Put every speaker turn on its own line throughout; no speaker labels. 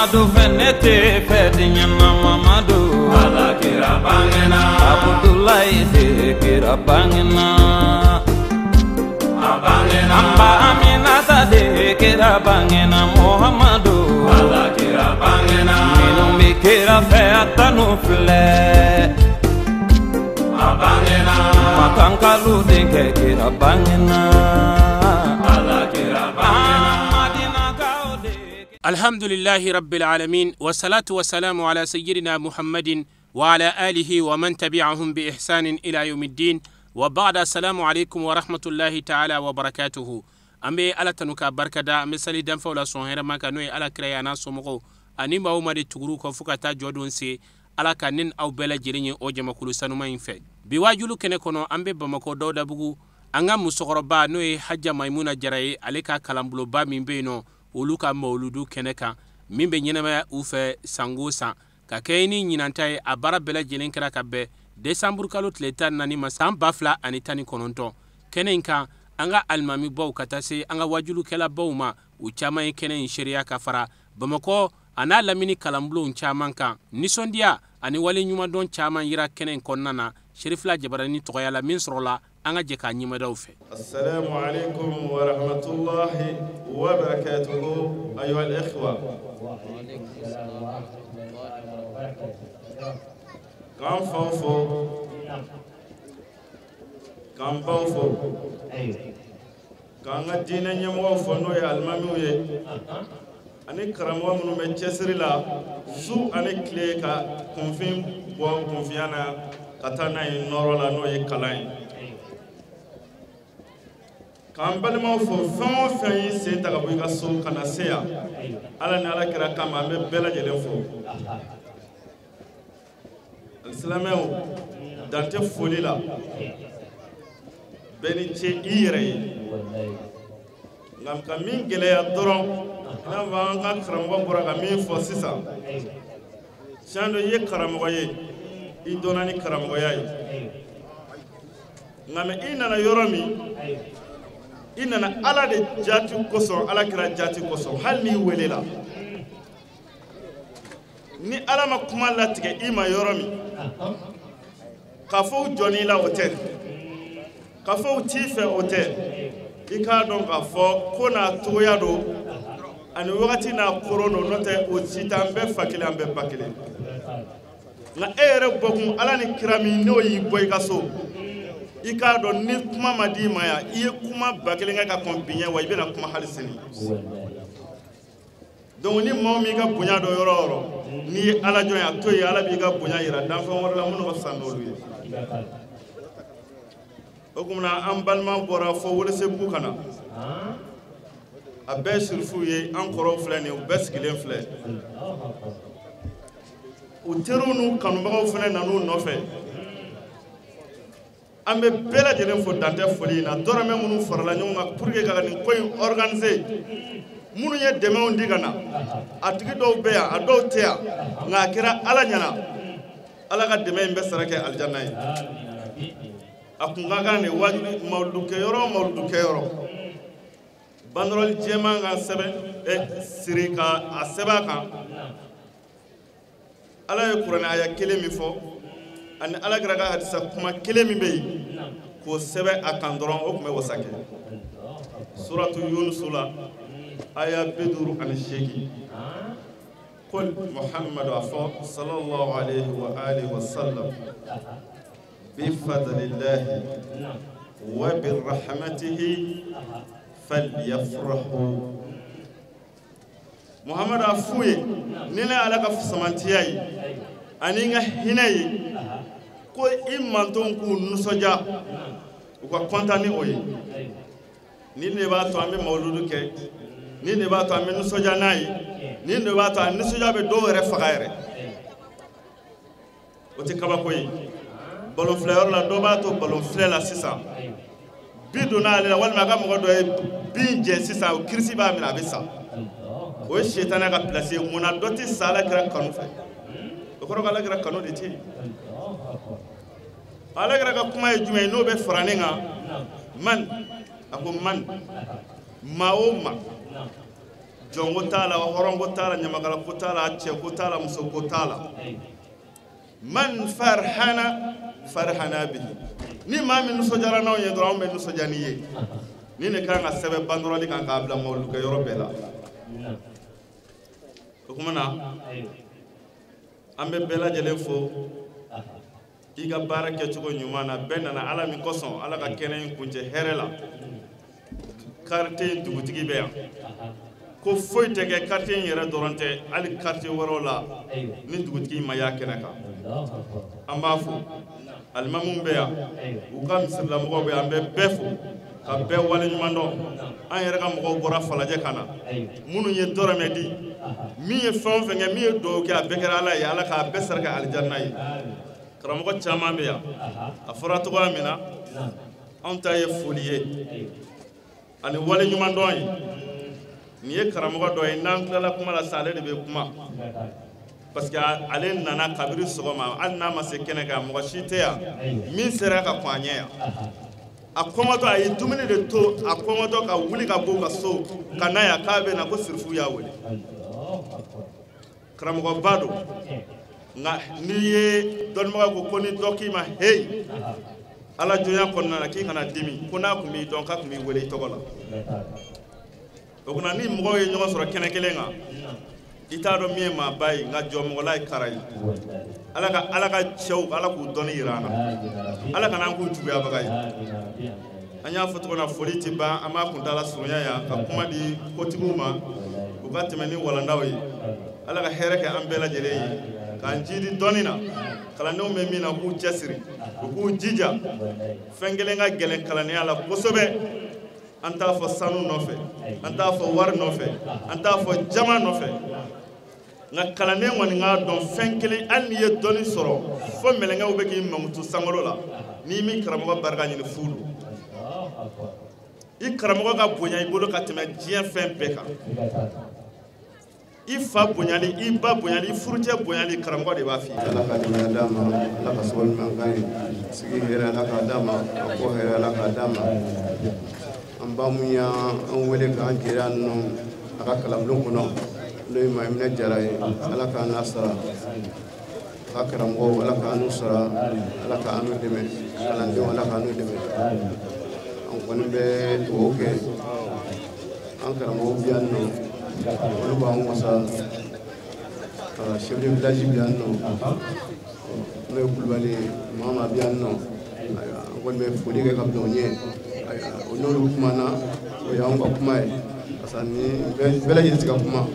Muhammadu fɛnɛ tɛ fɛ diɲɛ na Mamadu
Ala kira bangena
Abudulayi de kira bangena
a bangena
Amba Aminata de kira bangena Muhammadu
Ala kira bangena
Minnu bɛ kira fɛ a tanu filɛ
a bangena
Makankalu denkɛ kira bangena
Ala kira bangena
Madinakaw de
الحمد لله رب العالمين، والصلاة والسلام على سيدنا محمد وعلى آله ومن تبعهم بإحسان إلى يوم الدين، وبعد السلام عليكم ورحمة الله تعالى وبركاته. An bɛ Ala tanu k'a barikada, an bɛ sali danfaw la sɔn hɛrɛma kan, n'o ye Ala kira ye a n'a somɔgɔw ani maaw ma de tuguru kɔ fo ka taa jɔ don se. Ala ka ne ni aw bɛɛ lajɛlen ye o jamakulu sanuman in fɛ. Bi waajulu kɛnɛ kɔnɔ, an bɛ Bamakɔ Dawudabugu, an ka musokɔrɔba n'o ye Haja Maimuna Jara ye, ale ka kalanbulonba min bɛ yen nɔ, olu ka mawuludu kɛnɛ kan min bɛ ɲɛnamaya u fɛ sango san, ka kɛ ni ɲinanta ye. A baara bɛɛ lajɛlen kɛra ka bɛn desanburu kalo tile 14 ma san 2019. Kɛnɛ in kan, an ka alimamibaw ka taa se an ka wajulukɛlabaw ma, u caman ye kɛnɛ in seereya ka fara Bamakɔ a n'a lamini kalanbulonw caman kan. Nisɔndiya ani wale ɲumandɔn caman yira kɛnɛ in kɔnɔna na Serifila Jabarani tɔgɔya la min sɔrɔla, an ka jɛ k'a ɲɛmadaw fɛ.
السلام عليكم ورحمة الله وبركاته أيها الإخوة. K'an faw fo, k'an baw fo, k'an ka diinɛ ɲɛmɔgɔw fo, n'o ye alimamiw ye ani karamɔgɔ minnu bɛ cɛsiri la su ani tile ka kunfin bɔ kunfinya na ka taa n'a ye nɔrɔ la, n'o ye kalan ye. K'an balimaw fo, fɛn o fɛn y'i sen ta ka bɔ i ka so ka na se yan, Ala ni Ala kira kama, an bɛ bɛɛ lajɛlen fo. Alisilamɛw, dan tɛ foli la, bɛɛ ni ce i yɛrɛ ye. Nka ka min gɛlɛya dɔrɔn, i n'a fɔ an ka karamɔgɔ bɔra ka min fɔ sisan, tiɲɛ don, i ye karamɔgɔ ye, i dɔnna ni karamɔgɔya ye, nka mɛ i nana yɔrɔ min, i nana Ala de jaati kosɔn, Ala kira jaati kosɔn. Hali n'i welela, ni Ala ma kuma latigɛ i ma yɔrɔ min, k'a fɔ u jɔn'i la, o tɛ, k'a fɔ u t'i fɛ, o tɛ. I k'a dɔn k'a fɔ ko n'a cogoya don ani wagati n'a koron don, n'o tɛ o si t'an bɛɛ fa kelen, an bɛɛ ba kelen. Nka e yɛrɛ bɔkun, Ala ni kira min n'o y'i bɔ i ka so, i k'a dɔn ni kuma ma d'i ma yan, i ye kuma ba kelen kɛ ka kɔn bi ɲɛ, wa i bɛna kuma hali sini. Donc ni maa min ka bonya dɔ yɔrɔ o yɔrɔ, n'i ye Ala jɔn ye, a to yen, Ala b'i ka bonya yira danfɛn wɛrɛ la minnu ka fisa n'olu ye. O kuma na, an balima bɔra fɔ Welesebugu ka na, a bɛɛ sirifuw ye, an kɔrɔw filɛ nin ye, u bɛɛ sigilen filɛ, u teriw n'u kanubagaw fana nan'u nɔfɛ. An bɛ bɛɛ lajɛlen fo, dan tɛ foli in na. Dɔrɔmɛ minnu farala ɲɔgɔn kan pour que ka nin ko in organiser, minnu ye dɛmɛw di ka na, a tigi dɔw bɛ yan, a dɔw tɛ yan, nka a kɛra Ala ɲɛna. Ala ka dɛmɛ in bɛ sara kɛ alijana ye. A kun ka kan de wajibi, mawuludukɛyɔrɔ o mawuludukɛyɔrɔ, banderole jɛman ka sɛbɛn siri ka a sɛbɛn a kan. Ala ye kuranɛ aya kelen min fɔ ani Ala kira ka hadisa kuma kelen min bɛ yen, k'o sɛbɛn a kan dɔrɔn, o tun bɛ wasa kɛ. Suratu Yunusu la, aya 58, ko Muhammadu a fɔ sallallahu alayhi wa alihi wa sallam: bifadlillahi wa birahmatihi falyafrahu. Muhammadu a f'u ye ni ne Ala ka samantiya ye ani n ka hinɛ ye, ko i mantonw k'u nisɔndiya, u ka kɔntan ni o ye. Nin de b'a to an bɛ mawuludu kɛ, nin de b'a to an bɛ nisɔndiya n'a ye, nin de b'a to a nisɔndiya bɛ dɔw yɛrɛ faga yɛrɛ. O tɛ kabako ye. Balon filɛyɔrɔ la, dɔ b'a to balon filɛ la sisan, bi donna ale la, walima a ka mɔgɔ dɔ ye bin jɛ sisan, o kirisi b'a minɛ, a bɛ sa. O ye sitanɛ ka pilasi ye. Mun na dɔ tɛ sa Ala kira kanu fɛ? O kɔrɔ ko Ala kira kanu de tɛ yen. Ala kira ka kuma ye jumɛn ye n'o bɛ fara ne kan? Man, a ko man, maa o maa, Jɔnko t'a la, hɔrɔnko t'a la, ɲamakalako t'a la, cɛko t'a la, musoko t'a la. Man farhana farhana bihi. Ni maa min nisɔndiyara n'anw ye dɔrɔn, anw bɛ nisɔndiya n'i ye. Ni ne kan ka sɛbɛn bandɔrɔli kan k'a bila mawulukɛ yɔrɔ bɛɛ la. O tuma na an bɛ bɛɛ lajɛlen fo i ka baara kɛcogo ɲuman na. Bɛɛ nana Ala min kosɔn, Ala ka kɛnɛ in kuncɛ hɛrɛ la. Quartier in dugutigi bɛ yan. Ko foyi tɛ kɛ quartier in yɛrɛ dɔrɔn tɛ, hali quartier wɛrɛw la ni dugutigi ma y'a kɛnɛ kan. An b'a fo. Alimamuw bɛ yan, u ka misirilamɔgɔw bɛ yan, an bɛ bɛɛ fo ka bɛɛ waleɲuman dɔn. An yɛrɛ ka mɔgɔw bɔra Falajɛ ka na, minnu ye dɔrɔmɛ di, min ye fɛn o fɛn kɛ, min ye dugawu kɛ, a bɛɛ kɛra Ala ye. Ala k'a bɛɛ sara kɛ alijanna ye. Karamɔgɔ caman bɛ yan, a fɔra cogoya min na, anw ta ye foli ye ani waleɲuman dɔn ye. Nin ye karamɔgɔ dɔ ye, n'an tilala kuma la sisan, ale de bɛ kuma, parce que ale nana kabiri sɔgɔma, hali n'a ma se kɛnɛ kan, mɔgɔ si tɛ yan min sera ka kɔn a ɲɛ yan. A kɔngɔtɔ, a ye dumuni de to a kɔngɔtɔ ka wuli ka bɔ u ka so ka na yan, k'a bɛ na ko sirifu y'a wele. Karamɔgɔba don, nka n'i ye dɔnnibaga ko ni dɔ k'i ma heyi, Ala jɔnya kɔnɔna na k'i kana dimi, ko n'a tun b'i dɔn k'a tun b'i wele i tɔgɔ la. O kunna ni mɔgɔw ye ɲɔgɔn sɔrɔ kɛnɛ kelen kan, i t'a dɔn min ye maaba ye, nka jɔnmɔgɔla ye kara ye. Ala ka cɛw, Ala k'u dɔnni yira an na, Ala kana an k'u juguyabaga ye. An y'a fɔ cogo min na, foli tɛ ban, an b'a kuntaala surunya yan ka kuma di kotigiw ma, u ka tɛmɛ ni walandaw ye. Ala ka hɛrɛ kɛ an bɛɛ lajɛlen ye, k'an jiidi dɔnni na. Kalandenw bɛ min na, u k'u cɛsiri, u k'u jija. Fɛn kelen ka gɛlɛn kalandenya la kosɛbɛ, an t'a fɔ sanu nɔfɛ, an t'a fɔ wari nɔfɛ, an t'a fɔ jama nɔfɛ, nka kalanden kɔni k'a dɔn fɛn kelen, hali n'i ye dɔnni sɔrɔ fo mɛlɛnkɛw bɛ k'i mankutu sankolo la, n'i m'i karamɔgɔ barika ɲini, fu don. I karamɔgɔ ka bonya i bolo ka tɛmɛ diɲɛ fɛn bɛɛ kan. I fa bonyali, i ba bonyali, i furucɛ bonyali, karamɔgɔ de b'a f'i ye.
Ala ka ɲumanya d'a ma, Ala ka sababu ɲuman k'an ye. Sigi hɛrɛ Ala k'a d'a ma, a ko hɛrɛ Ala k'a d'a ma. An ba mun y'an wele k'an jɛra yan nɔ a ka kalanbulon kɔnɔ, n'o ye Mahamina Jara ye, Ala k'an n'a sara. A ka karamɔgɔw, Ala k'an n'u sara, Ala k'an n'u dɛmɛ, kalandenw, Ala k'an n'u dɛmɛ. An kɔni bɛ dugawu kɛ an karamɔgɔw bɛ yan nɔ, olu b'an wasa. Chef de village bɛ yan nɔ, n'o ye Kulubali ye, Mama bɛ yan nɔ. An kɔni bɛ foli kɛ ka bila u ɲɛ. O n'olu kumana, o y'anw ka kuma ye, parce que ni bɛɛ lajɛlen tɛ ka kuma,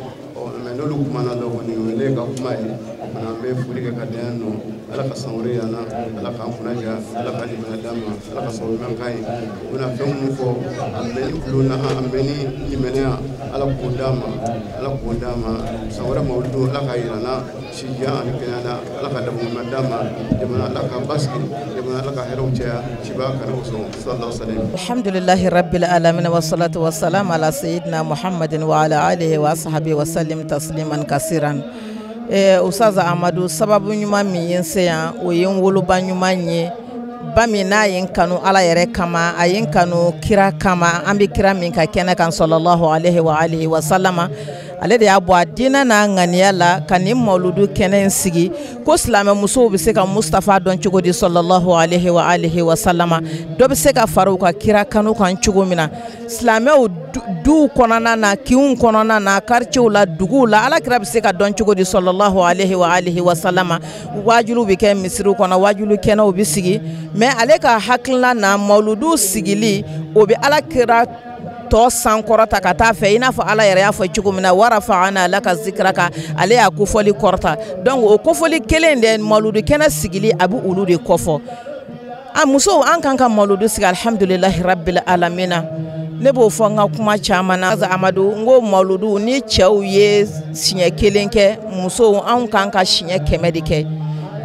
mais n'olu kumana dɔn kɔni, o ye ne ka kuma ye. An bɛ foli kɛ ka da yan nɔ. Ala ka san wɛrɛ yira an na, Ala k'an kunna diya, Ala ka limaniya d'an ma, Ala ka sababu ɲuman k'an ye. U bɛna fɛn minnu fɔ, a mɛnni tulo na, a mɛnni limaniya, Ala k'o d'an ma, Ala k'o d'an ma. San wɛrɛ mawuludu, Ala k'a yira an na si jan ani kɛnɛya la, Ala ka dabɔ ɲuman d'an ma, jamana Ala ka basigi, jamana Ala ka hɛrɛw caya, ciba kana o sɔn, sallallahu alaihi wa sallam.
Alhamdulillahi rabbil alamin, wa salatu wa salam ala sayyidina Muhammadin wa ala alihi wa ashabihi wa sallim tasliman kasiran. Ustaz Amadu, sababu ɲuman min ye n se yan, o ye n woloba ɲuman ye, ba min n'a ye n kanu Ala yɛrɛ kama, a ye n kanu kira kama, an bɛ kira min ka kɛnɛ kan sallallahu alaihi wa alihi wa sallama. Ale de y'a bɔ a diinɛ n'a ŋaniya la ka nin mawuludu kɛnɛ in sigi, ko silamɛmusow bɛ se ka Mustafa dɔn cogo di sallallahu alaihi wa alihi wa sallama, dɔ bɛ se ka fara u ka kira kanu kan cogo min na. Silamɛw duw kɔnɔna na, kinw kɔnɔna na, quartier la, duguw la, Ala kira bɛ se ka dɔn cogo di sallallahu alaihi wa alihi wa sallama. Waajulu bɛ kɛ misiriw kɔnɔ, waajulu kɛnɛw bɛ sigi, mais ale ka hakilina na mawuludu sigili, o bɛ Ala kira tɔ sankɔrɔta ka taa fɛ, i n'a fɔ Ala yɛrɛ y'a fɔ cogo min na, warafa'ana laka zikraka, ale y'a kofɔli kɔrɔta. Donc o kofɔli kelen de mawuludu kɛnɛ sigili, a bɛ olu de kɔfɔ. A musow, an kan ka mawuludu sigi, alhamdulillahi rabbil alamina. Ne b'o fɔ n ka kuma caman na. Amadu, n ko mawuludu ni cɛw ye siɲɛ kelen kɛ, musow anw kan ka siɲɛ 100 de kɛ.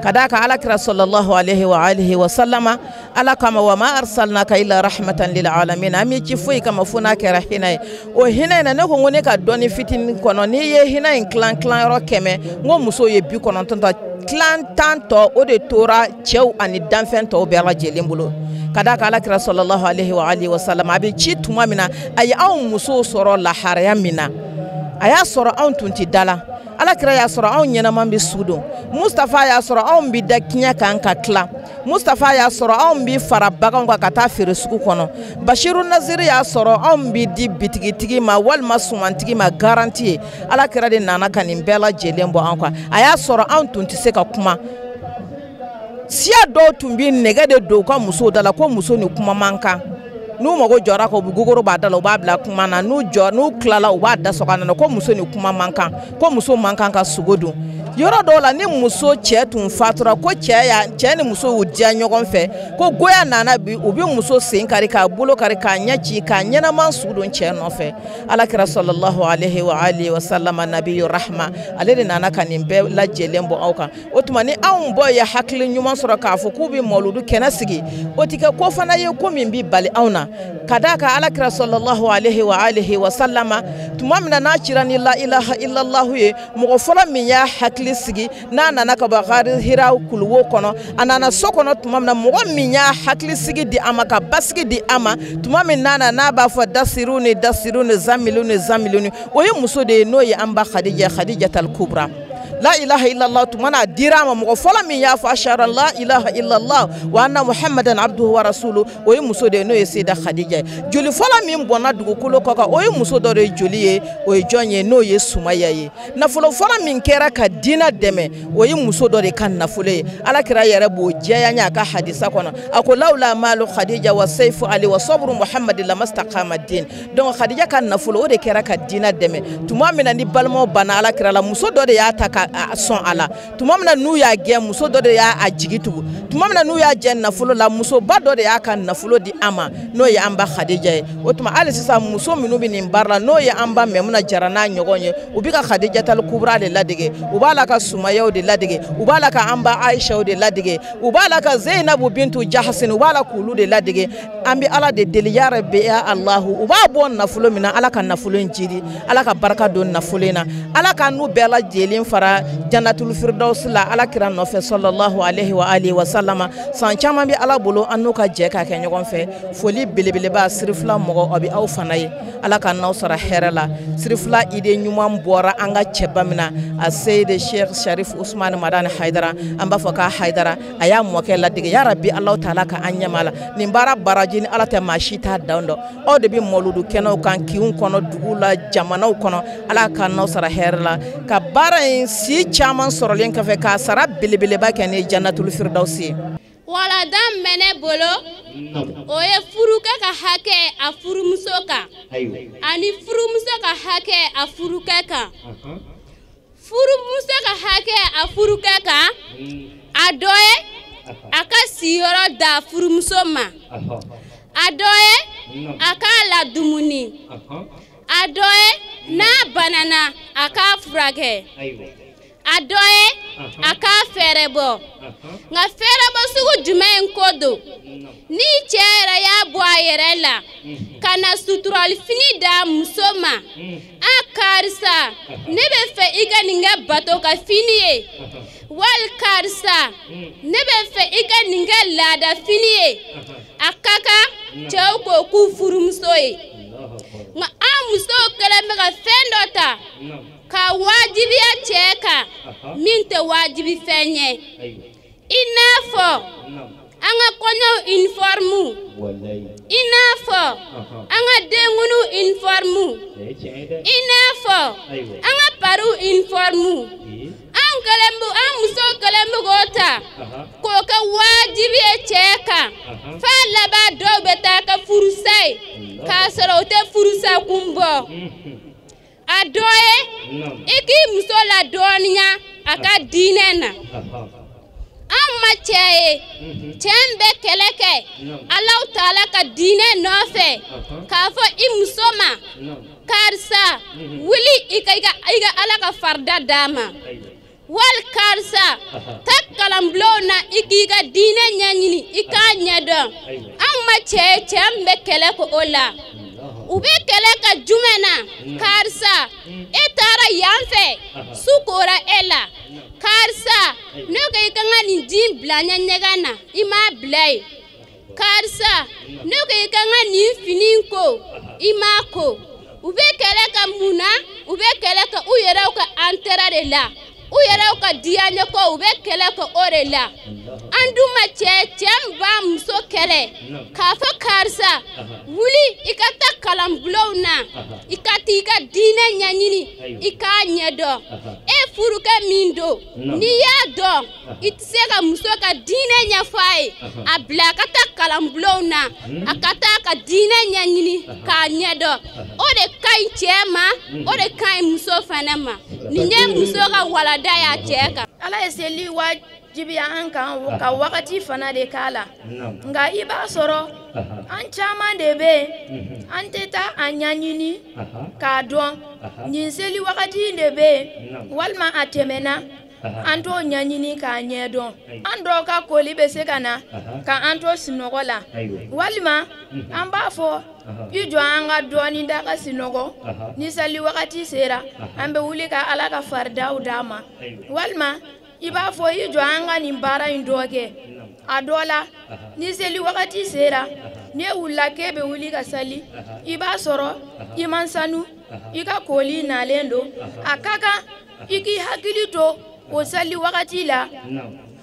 Ka d'a kan Ala kira sallallahu alaihi wa alihi wa sallama, Ala kama wa ma arsalnaka illa rahmatan lil alamin, an m'i ci foyi kama fo n'a kɛra hinɛ ye. O hinɛ in na, ne ko n ko ne ka dɔnni fitinin kɔnɔ, n'i ye hinɛ in tilan tilanyɔrɔ 100, n ko musow ye 90 ta, tilan 10 tɔ o de tora cɛw ani danfɛn tɔw bɛɛ lajɛlen bolo. Ka d'a kan Ala kira sallallahu alaihi wa alihi wa sallama, a bɛ ci tuma min na, a ye anw musow sɔrɔ laharaya min na, A y'a sɔrɔ anw tun tɛ da la, ala kira y'a sɔrɔ anw ɲɛnaman bɛ su don, Mustafa y'a sɔrɔ anw bɛ da kiɲɛ kan ka tila, Mustafa y'a sɔrɔ anw bɛ fara baganw kan ka taa feere sugu kɔnɔ, Bashiru Naziri y'a sɔrɔ anw bɛ di bitigitigi ma walima sumantigi ma garanti ye. Ala kira de nana ka nin bɛɛ lajɛlen bɔ anw kan. A y'a sɔrɔ anw tun tɛ se ka kuma. Siya dɔw tun bɛ nɛgɛ de don u ka musow da la ko muso ni kuma man kan. N'u mago jɔra ko gogoro b'a da la, u b'a bila kuma na, n'u tilala u b'a da sɔgɔ na, ko muso ni kuma man kan, ko muso man kan ka sogo dun. Yɔrɔ dɔw la ni muso cɛ tun fatura, ko cɛ ni muso y'u diya ɲɔgɔn fɛ, ko goya nana bi, u bɛ muso sen kari k'a bolo kari k'a ɲɛ ci k'a ɲɛnama su don cɛ nɔfɛ. Ala kira sallallahu alaihi wa alihi wa sallama nabiyyu rahma, ale de nana ka nin bɛɛ lajɛlen bɔ aw kan. O tuma ni anw bɔ ye hakili ɲuman sɔrɔ k'a fɔ k'u bɛ mawuludu kɛnɛ sigi, o ti kɛ ko fana ye ko min bi bali anw na. Ka d'a kan ala kira sallallahu alaihi wa alihi wa sallama tuma min na n'a cira ni la ilaha illallahu ye, mɔgɔ fɔlɔ min y'a hakili sigi n'a nana ka bɔ gari hira kuluwo kɔnɔ, a nana so kɔnɔ tuma min na, mɔgɔ min y'a hakili sigi di a ma ka basigi di a ma tuma min n'a nana n'a b'a fɔ dasiru ni dasiru ni zamilu ni zamilu ni, o ye muso de ye n'o ye an ba Khadija, Khadijatal Kubra. La ilaha illallah tuma n'a dira a ma, mɔgɔ fɔlɔ min y'a fɔ ashhadu an la ilaha illallah wa anna muhammadan abduhu wa rasuluhu, o ye muso de ye n'o ye Seyida Khadija ye. Joli fɔlɔ min bɔnna dugukolo kɔ kan, o ye muso dɔ de ye joli ye, o ye jɔn ye n'o ye Sumaya ye. Nafolo fɔlɔ min kɛra ka diinɛ dɛmɛ, o ye muso dɔ de ka nafolo ye. Ala kira yɛrɛ b'o jɛya n ye a ka hadisa kɔnɔ, a ko lawla maalu Khadija wa seifu ali wa sabru muhammadi lamastaqama din. Donc Khadija ka nafolo o de kɛra ka diinɛ dɛmɛ. Tuma min na ni balimaw banna ala kira la, muso dɔ de y'a ta ka sɔn a la. Tuma min na n'u y'a gɛn, muso dɔ de y'a jigi tugu. Tuma min na n'u y'a jɛ nafolo la, musoba dɔ de y'a ka nafolo di a ma n'o ye an ba Khadija ye. O tuma hali sisan muso minnu bɛ nin baara la n'o ye an ba Maimuna Jara n'a ɲɔgɔn ye, u bɛ ka Khadijatal Kubra de ladege, u b'a la ka Sumayaw de ladege, u b'a la ka an ba Aishaw de ladege, u b'a la ka Zeinabu bintu Jahasin, u b'a la k'olu de ladege. An bɛ Ala de deli ya Rabbi ya Allahu, u b'a bɔ nafolo min na, Ala ka nafolo in jidi, Ala ka barika don nafolo in na, Ala ka n'u bɛɛ lajɛlen fara Jannatul Firdaus la ala kira nɔfɛ sallallahu alaihi wa alihi wa sallama. San caman bɛ Ala bolo an n'u ka jɛ k'a kɛ ɲɔgɔn fɛ. Foli belebeleba Sirifila mɔgɔ, o bɛ aw fana ye. Ala ka n'aw sara hɛrɛ la. Sirifila ide ɲuman bɔra an ka cɛba min na, a Seyidi Sheikh Sharif Usman Madani Haidara, an b'a fɔ k'a Haidara, a y'a mɔkɛ ladege. Ya Rabbi Alahu taala ka an ɲɛma la nin baara baraji ni Ala tɛ maa si t'a dan dɔn. Aw de bɛ mawuludu kɛnɛw kan kinw kɔnɔ, duguw la, jamanaw kɔnɔ. Ala ka n'aw sara hɛrɛ la ka baara in si caman sɔrɔlen kɔfɛ k'a sara belebeleba kɛ ni Jannatul Firdaus ye.
Walanda min bɛ ne bolo, o ye furukɛ ka hakɛ a furumuso kan, ani furumuso ka hakɛ a furukɛ kan. Furumuso ka hakɛ a furukɛ kan, a dɔ ye a ka siyɔrɔ da furumuso ma, a dɔ ye a k'a ladumuni, a dɔ ye n'a banana a k'a furakɛ, a dɔ ye a k'a fɛɛrɛ bɔ. Nka fɛɛrɛbɔ sugu jumɛn ko don? Ni cɛ yɛrɛ y'a bɔ a yɛrɛ la ka na suturalifini d'a muso ma, a karisa ne bɛ fɛ i ka nin kɛ bato ka fini ye, wali karisa ne bɛ fɛ i ka nin kɛ laada fini ye, a ka kan cɛw k'o k'u furumuso ye. Nka an musow kɛlen bɛ ka fɛn dɔ ta ka wajibiya cɛ kan min tɛ wajibi fɛn ye. I n'a fɔ an ka kɔɲɔw uniforme, i n'a fɔ an ka denkundiw uniforme, i n'a fɔ an ka pariw uniforme. An kɛlen bɛ, an musow kɛlen bɛ k'o ta k'o kɛ wajibi ye cɛ kan, f'a laban dɔw bɛ taa kɛ furusa ye k'a sɔrɔ u tɛ furusa kun bɔ. A dɔ ye i k'i muso ladɔnniya a ka diinɛ na. An ma cɛ ye, cɛ min bɛ kɛlɛ kɛ Alahu taala ka diinɛ nɔfɛ k'a fɔ i muso ma karisa wuli i ka Ala ka farida d'a ma, wali karisa taa kalanbulonw na i k'i ka diinɛ ɲɛɲini i k'a ɲɛdɔn. An ma cɛ ye, cɛ min bɛ kɛlɛ kɛ o la. U bɛ kɛlɛ ka jumɛn na? Karisa e taara yan fɛ, su kora e la, karisa ne ko i ka n ka nin ji in bila n ɲɛ ɲɛgɛn na, i m'a bila yen, karisa ne ko i ka n ka nin fini in ko, i m'a ko. U bɛ kɛlɛ kɛ mun na? U bɛ kɛlɛ kɛ u yɛrɛw ka intérêt de la, u yɛrɛw ka diyaɲɛko, u bɛ kɛlɛ kɛ o de la. An dun ma cɛ min b'a muso kɛlɛ k'a fɔ karisa wuli i ka taa kalanbulonw na, i ka t'i ka diinɛ ɲɛɲini, i k'a ɲɛdɔn. E furukɛ min don, n'i y'a dɔn i tɛ se ka muso ka diinɛ ɲɛfɔ a ye, a bila a ka taa kalanbulonw na, a ka taa ka diinɛ ɲɛɲini k'a ɲɛdɔn. O de ka ɲi cɛ ma, o de ka ɲi muso fana ma. Nin ye muso ka walanda y'a cɛ kan.
Ala ye seli wajibiya an kan ka wagati fana de k'a la, nka i b'a sɔrɔ an caman de bɛ yen, an tɛ taa a ɲɛɲini k'a dɔn nin seli wagati de bɛ yen walima a tɛmɛna, an t'o ɲɛɲini k'a ɲɛdɔn. An dɔw ka koli bɛ se ka na ka an to sunɔgɔ la, walima an b'a fɔ i jɔ an ka dɔɔnin da ka sunɔgɔ, ni seli wagati sera an bɛ wuli ka Ala ka faridaw d'a ma, walima i b'a fɔ i jɔ an ka nin baara in dɔ kɛ. A dɔ la ni seli wagati sera, n'e wulila k'e bɛ wuli ka sali, i b'a sɔrɔ i man sanu, i ka koli nalen don. A ka kan i k'i hakili to o seli wagati la,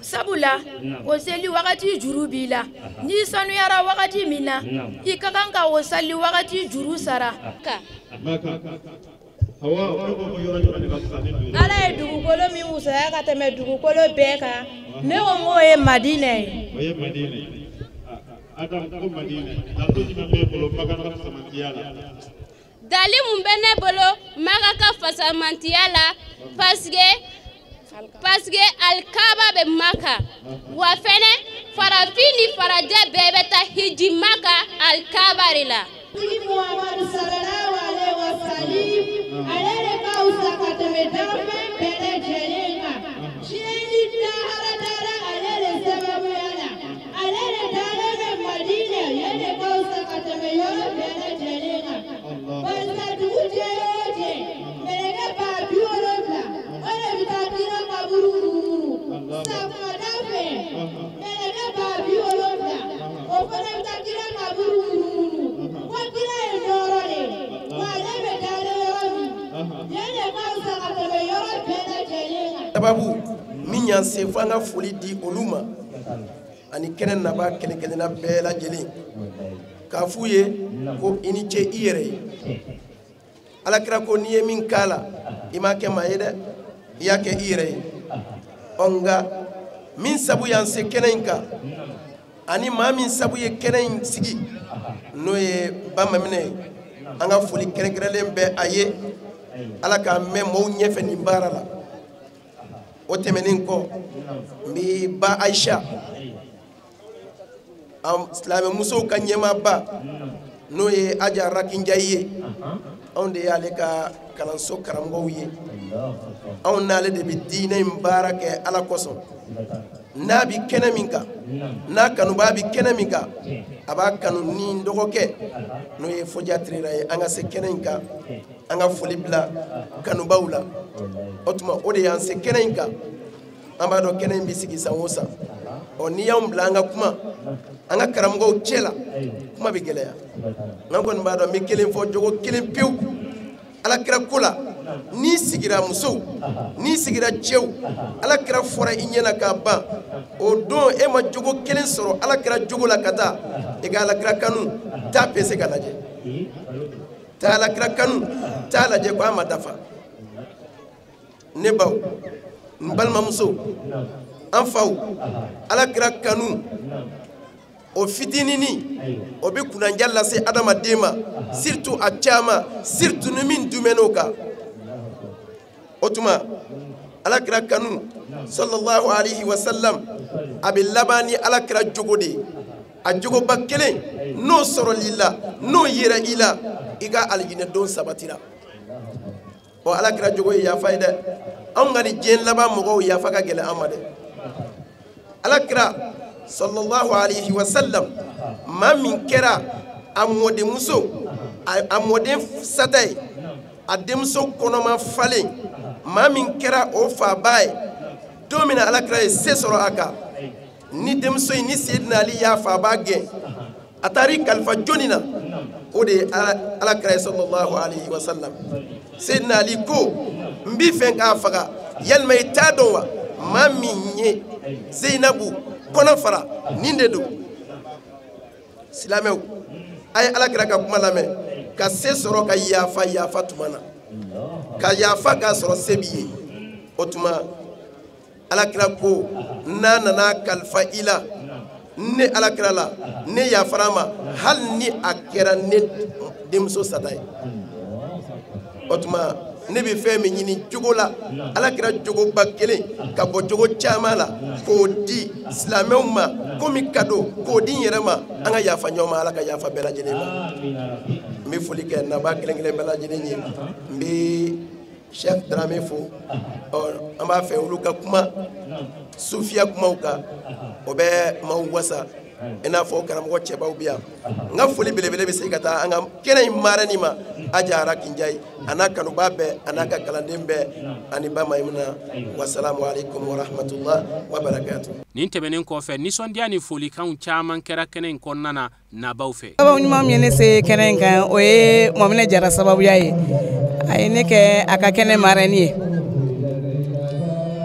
sabula o seli wagati juru b'i la. N'i sanuyara wagati min na, i ka kan ka o seli wagati juru sara.
Ala ye dugukolo min wusaya ka tɛmɛ dugukolo bɛɛ kan, ne ko n k'o ye Madinɛ ye.
O ye Madinɛ ye. Adam ko Madinɛ. Dalilu jumɛn b'e bolo Maka ka fasamantiya la?
Dali mun bɛ ne bolo Maka ka fasamantiya la, parce que alikaba bɛ Maka, wa fɛnɛ farafin ni farajɛ bɛɛ bɛ taa hiji Maka alikaba de la.
Tigi Muhamadu sallallahu alaihi wa sallam, ale de ka fisa ka tɛmɛ danfɛn bɛɛ lajɛlen kan. Diɲɛ ni lahara dara ale de sababuya la. Ale de dalen bɛ Madinɛ, yen de ka fisa ka tɛmɛ yɔrɔ bɛɛ lajɛlen kan. Barisa dugu jɛ o jɛ, mɛlɛkɛ 70,000 o de bɛ taa kira kaburu murumuru. Sɔgɔmada fɛ, mɛlɛkɛ 70,000 o fana bɛ taa kira kaburu murumuru. Ko kira ye nɔɔrɔ de ye, wa ale bɛ dalen yɔrɔ min, yen de ka fisa ka tɛmɛ yɔrɔ bɛɛ lajɛlen kan.
Sababu min y'an se fo an ka foli di olu ma ani kɛnɛ nabaa kelen kelenna bɛɛ lajɛlen, k'a f'u ye ko i ni ce i yɛrɛ ye. Alakira ko n'i ye min k'a la, i m'a kɛ maa ye dɛ, i y'a kɛ i yɛrɛ ye. Ɔ nka min sabu y'an se kɛnɛ in kan ani maa min sabu ye kɛnɛ in sigi, n'o ye Ba Maminɛ ye, an ka foli kɛrɛnkɛrɛnlen bɛ a ye. Ala k'a mɛn maaw ɲɛfɛ nin baara la. O tɛmɛnen kɔ, n bɛ Ba Ayisa, an silamɛmusow ka ɲɛmaaba, n'o ye Aja Rakinjayi ye, anw de y'ale ka kalanso karamɔgɔw ye. Anw n'ale de bɛ diinɛ in baara kɛ Ala kosɔn. N'a bɛ kɛnɛ min kan, n'a kanubaa bɛ kɛnɛ min kan, a b'a kanu ni n dɔgɔkɛ n'o ye Fɔdiya Tirera ye. An ka se kɛnɛ in kan, an ka foli bila kanubaw la. O tuma o de y'an se kɛnɛ in kan. An b'a dɔn kɛnɛ in bɛ sigi san o san. Ɔ n'i y'anw bila an ka kuma an ka karamɔgɔw cɛ la, kuma bɛ gɛlɛya. N'an kɔni b'a dɔn n bɛ kelen fɔ jogo kelen pewu Alakira ko la. N'i sigira musow, n'i sigira cɛw, Alakira fɔra i ɲɛna k'a ban, o don e ma jogo kelen sɔrɔ Alakira jogo la ka taa i ka Alakira kanu taa pese ka lajɛ, taa Alakira kanu taa lajɛ ko a ma dafa. Ne baw, n balimamuso, an faw, Alakira kanu o fitinini o bɛ kunnandiya lase adamaden ma, surtout a caman, surtout ni min dumɛn'o kan. O tuma Alakira kanu sallallahu alaihi wa sallam a bɛ laban ni Alakira jogo de ye. A jogoba kelen n'o sɔrɔl'i la, n'o yera i la, i ka alijinɛ don sabatira. Ɔ Alakira jogo ye yafa ye dɛ. Anw ka nin diɲɛ laban mɔgɔw yafa ka gɛlɛn an ma dɛ. Alakira sallallahu alaihi wa sallam, maa min kɛra a mɔdenmuso, a mɔden sata ye, a denmuso kɔnɔma falen, maa min kɛra o faba ye, don min na Alakira ye se sɔrɔ a kan, ni denmuso in ni Seyidina Ali y'a faba gɛn, a taara i kalifa jɔnni na O de ye Ala kira ye sallallahu alayhi wa sallam. Seydina Ali ko n b'i fɛ k'a faga, yalima i t'a dɔn wa maa min ye Zeyinabu kɔnɔ fara nin de don. Silamɛw, a ye Ala kira ka kuma lamɛn ka se sɔrɔ ka yafa yafa tuma na, ka yafa k'a sɔrɔ se b'i ye. O tuma Ala kira ko n'a nana kalifa i la, ne Ala kira la, ne yafara ma hali ni a kɛra ne denmuso sata ye. O tuma ne bɛ fɛn min ɲini jogo la, Ala kira jogoba kelen ka bɔ jogo caman la k'o di silamɛw ma komi kado, k'o di n yɛrɛ ma. An ka yafa ɲɔgɔn ma, Ala ka yafa bɛɛ lajɛlen ma. N bɛ foli kɛ nabaa kelen kelen bɛɛ lajɛlen ye. N bɛ Chef Dramé fo, an b'a fɛ olu ka kuma sufiya kumaw kan, o bɛ maaw wasa i n'a fɔ karamɔgɔ cɛbaw bɛ yan. N ka foli belebele bɛ se ka taa an ka kɛnɛ in marraine ma, Aja Arakinjayi, a n'a kanubaa bɛɛ, a n'a ka kalanden bɛɛ, ani ba Mayimuna. Wasalamu aleykum wa rahmatulah wa barakatu.
Nin tɛmɛnen kɔfɛ, nisɔndiya ni folikanw caman kɛra kɛnɛ in kɔnɔna na nabaw fɛ.
Sababu ɲuman min ye ne se kɛnɛ in kan, o ye Mɔminɛ Jara sababuya ye. A ye ne kɛ a ka kɛnɛ marraine ye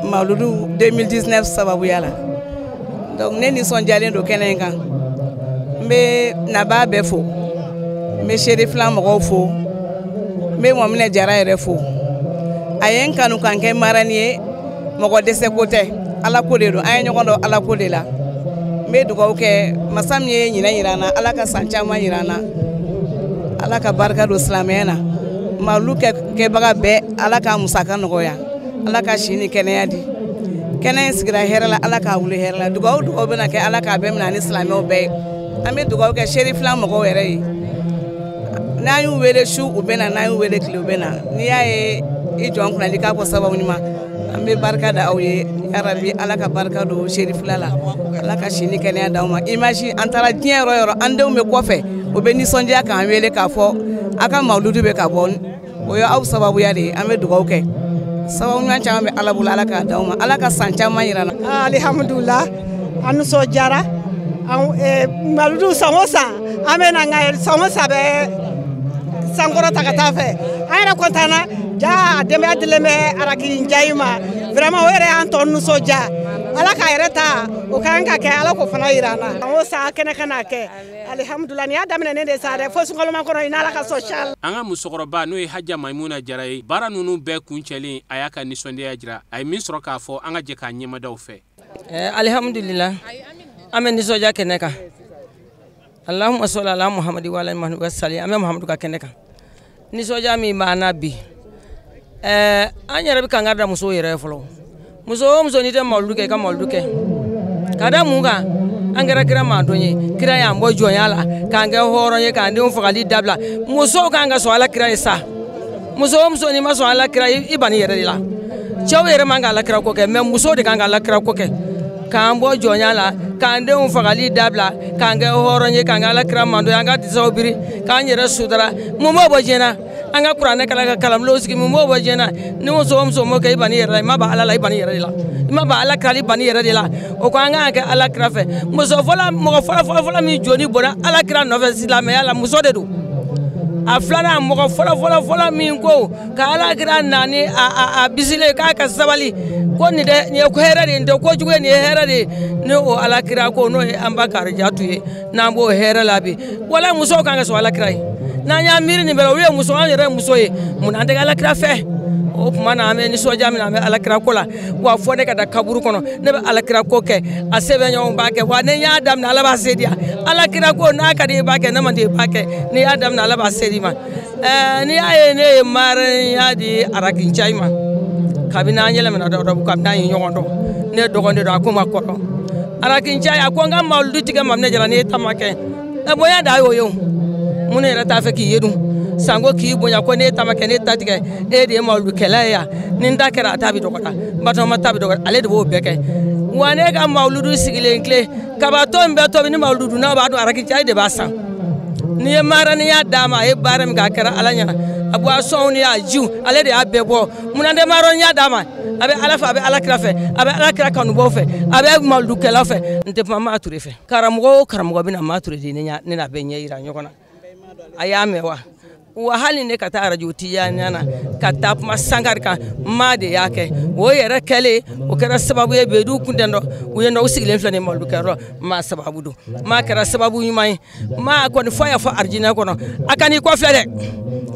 Mawuludu 2019 sababuya la. Donc ne nisɔndiyalen don kɛnɛ in kan. N bɛ nabaa bɛɛ fo, n bɛ Serifila mɔgɔw fo, n bɛ Mɔminɛ Jara yɛrɛ fo. A ye n kanu ka n kɛ marraine ye, mɔgɔ dɛsɛ ko tɛ, Ala ko de don. An ye ɲɔgɔn dɔn Ala ko de la. N bɛ dugawu kɛ masa min ye ɲinɛ yira an na, Ala ka san caman yira an na, Ala ka barika don silamɛya na. Mawuludu kɛbaga bɛɛ, Ala ka musaka nɔgɔya, Ala ka si ni kɛnɛya di. Kɛnɛ in sigira hɛrɛ la, Ala k'a wuli hɛrɛ la. Dugawu dugawu bɛna kɛ, Ala k'a bɛɛ minɛ ani silamɛw bɛɛ ye. An bɛ dugawu kɛ Serifila mɔgɔw yɛrɛ ye. N'an y'u wele su u bɛ na, n'an y'u wele tile u bɛ na. N'i y'a ye i jɔ n kunna n'i k'a fɔ sababu ɲuman, an bɛ barika da aw ye. Yarabi Ala ka barika don Serifila la, Ala ka si ni kɛnɛya d'aw ma. Image an taara diɲɛ yɔrɔ yɔrɔ, an denw bɛ kɔfɛ, u bɛ nisɔndiya k'an wele k'a fɔ a ka mawuludu bɛ ka bɔ. O ye aw sababuya de ye. An bɛ dugawu kɛ. Sababu ɲuman caman bɛ Ala bolo, Ala k'a d'aw ma, Ala ka san caman yira an na.
Alihamudulila, an nisɔndiyara. Mawuludu san o san an bɛ na, nka san o san bɛ sankɔrɔta ka taa fɛ. An yɛrɛ kɔntanna ja, a denbaya dilen bɛ Arakinjayi ma. Vraiment o yɛrɛ y'an tɔ nisɔndiya. Ala k'a yɛrɛ ta o kan ka kɛ, Ala k'o fana yira an na. San o san kɛnɛ ka n'a kɛ. Alihamudulila, nin y'a daminɛ ne de sa dɛ, fo sunkalomakɔnɔ kɔnɔ i n'Ala ka sɔn inchallah.
An ka musokɔrɔba n'o ye Haja Mayimuna Jara ye, baara ninnu bɛɛ kuncɛlen, a y'a ka nisɔndiya jira. A ye min sɔrɔ k'a fɔ, an ka jɛ k'a ɲɛmadaw fɛ.
Alihamudulila, an bɛ nisɔndiya kɛnɛ kan. Allahumma salli ala Muhammadi wa ala Muhammadi wa salli. An bɛ Muhamadu ka kɛnɛ kan. Nisɔndiya min b'an na bi, an yɛrɛ bɛ kangari da musow yɛrɛ ye fɔlɔ. Muso o muso n'i tɛ mawuludu kɛ, i ka mawuludu kɛ. Ka da mun kan? An kɛra kira madɔn ye, kira y'an bɔ jɔnya la k'an kɛ hɔrɔn ye, k'an denw fagali dabila. Musow kan ka sɔn Ala kira ye sa. Muso o muso n'i ma sɔn Ala kira ye, i banni yɛrɛ de la. Cɛw yɛrɛ man ka Ala kira ko kɛ, mɛ musow de kan ka Ala kira ko kɛ. K'an bɔ jɔnya la, k'an denw fagali dabila, k'an kɛ hɔrɔn ye, k'an kɛ Ala kira madɔn ye, an ka disaw biri, k'an yɛrɛ sutura. Mun b'o bɔ diɲɛ na? An ka kuranɛ kalan ka kalanbulonw sigi, mun b'o bɔ diɲɛ na? Ni muso o muso m'o kɛ, i banni yɛrɛ la. I ma ban Ala la, i banni yɛrɛ de la. I ma ban Ala kira la, i banni yɛrɛ de la. O ko an kan ka kɛ Ala kira fɛ. Muso fɔlɔ, mɔgɔ fɔlɔ fɔlɔ fɔlɔ min joni bɔra Ala kira nɔfɛ silamɛya la, muso de don. A filanan, mɔgɔ fɔlɔ fɔlɔ fɔlɔ min ko ka Ala kira nani a bisile k'a ka sabali, ko nin dɛ, nin ye hɛrɛ de ye, nin tɛ kojugu ye, nin ye hɛrɛ de ye. Ni o Ala kira ko n'o ye an ba Karijatu ye, n'an b'o hɛrɛ la bi. Wala musow kan ka sɔn Ala kira ye. N'an y'an miiri nin bɛɛ la, olu ye muso, an yɛrɛ ye muso ye, mun na an tɛ Ala kira fɛ? O tuma na an bɛ nisɔndiya min na, an bɛ Ala kira ko la. Wa fɔ ne ka da kaburu kɔnɔ, ne bɛ Ala kira ko kɛ, a sɛbɛn ɲɔgɔn b'a kɛ. Wa ni n y'a daminɛ, Ala b'a se di yan. Ala kira ko n'a ka di i b'a kɛ, n'a man di i b'a kɛ. N'i y'a daminɛ, Ala b'a se di ma. N'i y'a ye ne ye marraine di Arakinjayi ma, kabini an yɛlɛmana dɔrɔn, kabini an ye ɲɔgɔn dɔn, ne dɔgɔnin de don, a ko ma kɔrɔ. Arakinjayi a ko n ka mawuludu tigɛ Maminɛ Jara n'i ye taama kɛ. Bonya da y'o ye o. Minnu yɛrɛ t'a fɛ k'i ye dun, sanko k'i bonya ko n'e ta ma kɛ n'e ta tigɛ, e de ye mawuludukɛla ye yan. Ni n ta kɛra, a ta bɛ dɔgɔya, batɔma ta bɛ dɔgɔya, ale de b'o bɛɛ kɛ. Wa ne ka mawuludu sigilen tile kabatɔ in bɛɛ tobi ni mawuludu dunnaw b'a dɔn, Arakinjayi de b'a san. N'i ye marraine d'a ma, a ye baara min kɛ, a kɛra Ala ɲɛna. A boisson ni a jiw, ale de y'a bɛɛ bɔ. Munna tɛ marraine d'a ma? A bɛ Ala fɛ, a bɛ Ala kira fɛ, a bɛ Ala kira kanubaw fɛ, a bɛ mawuludukɛlaw fɛ. N tɛ kuma Maa Ture fɛ. Karamɔgɔ o karamɔgɔ bɛ na Maa Ture di, ne n'a bɛ ɲɛ yira ɲɔgɔn na. A y'a mɛn wa? Wa hali ne ka taa arajo Tijaniya na ka taa kuma Sankari kan, maa de y'a kɛ. O yɛrɛ kɛlen, o kɛra sababu ye beyidu kun tɛ dɔn u ye nɔ, u sigilen filɛ nin mawuludu kɛyɔrɔ. Maa sababu don, maa kɛra sababu ɲuman ye. Maa kɔni fɔ a y'a fɔ arijinɛ kɔnɔ, a ka n'i kɔfilɛ dɛ.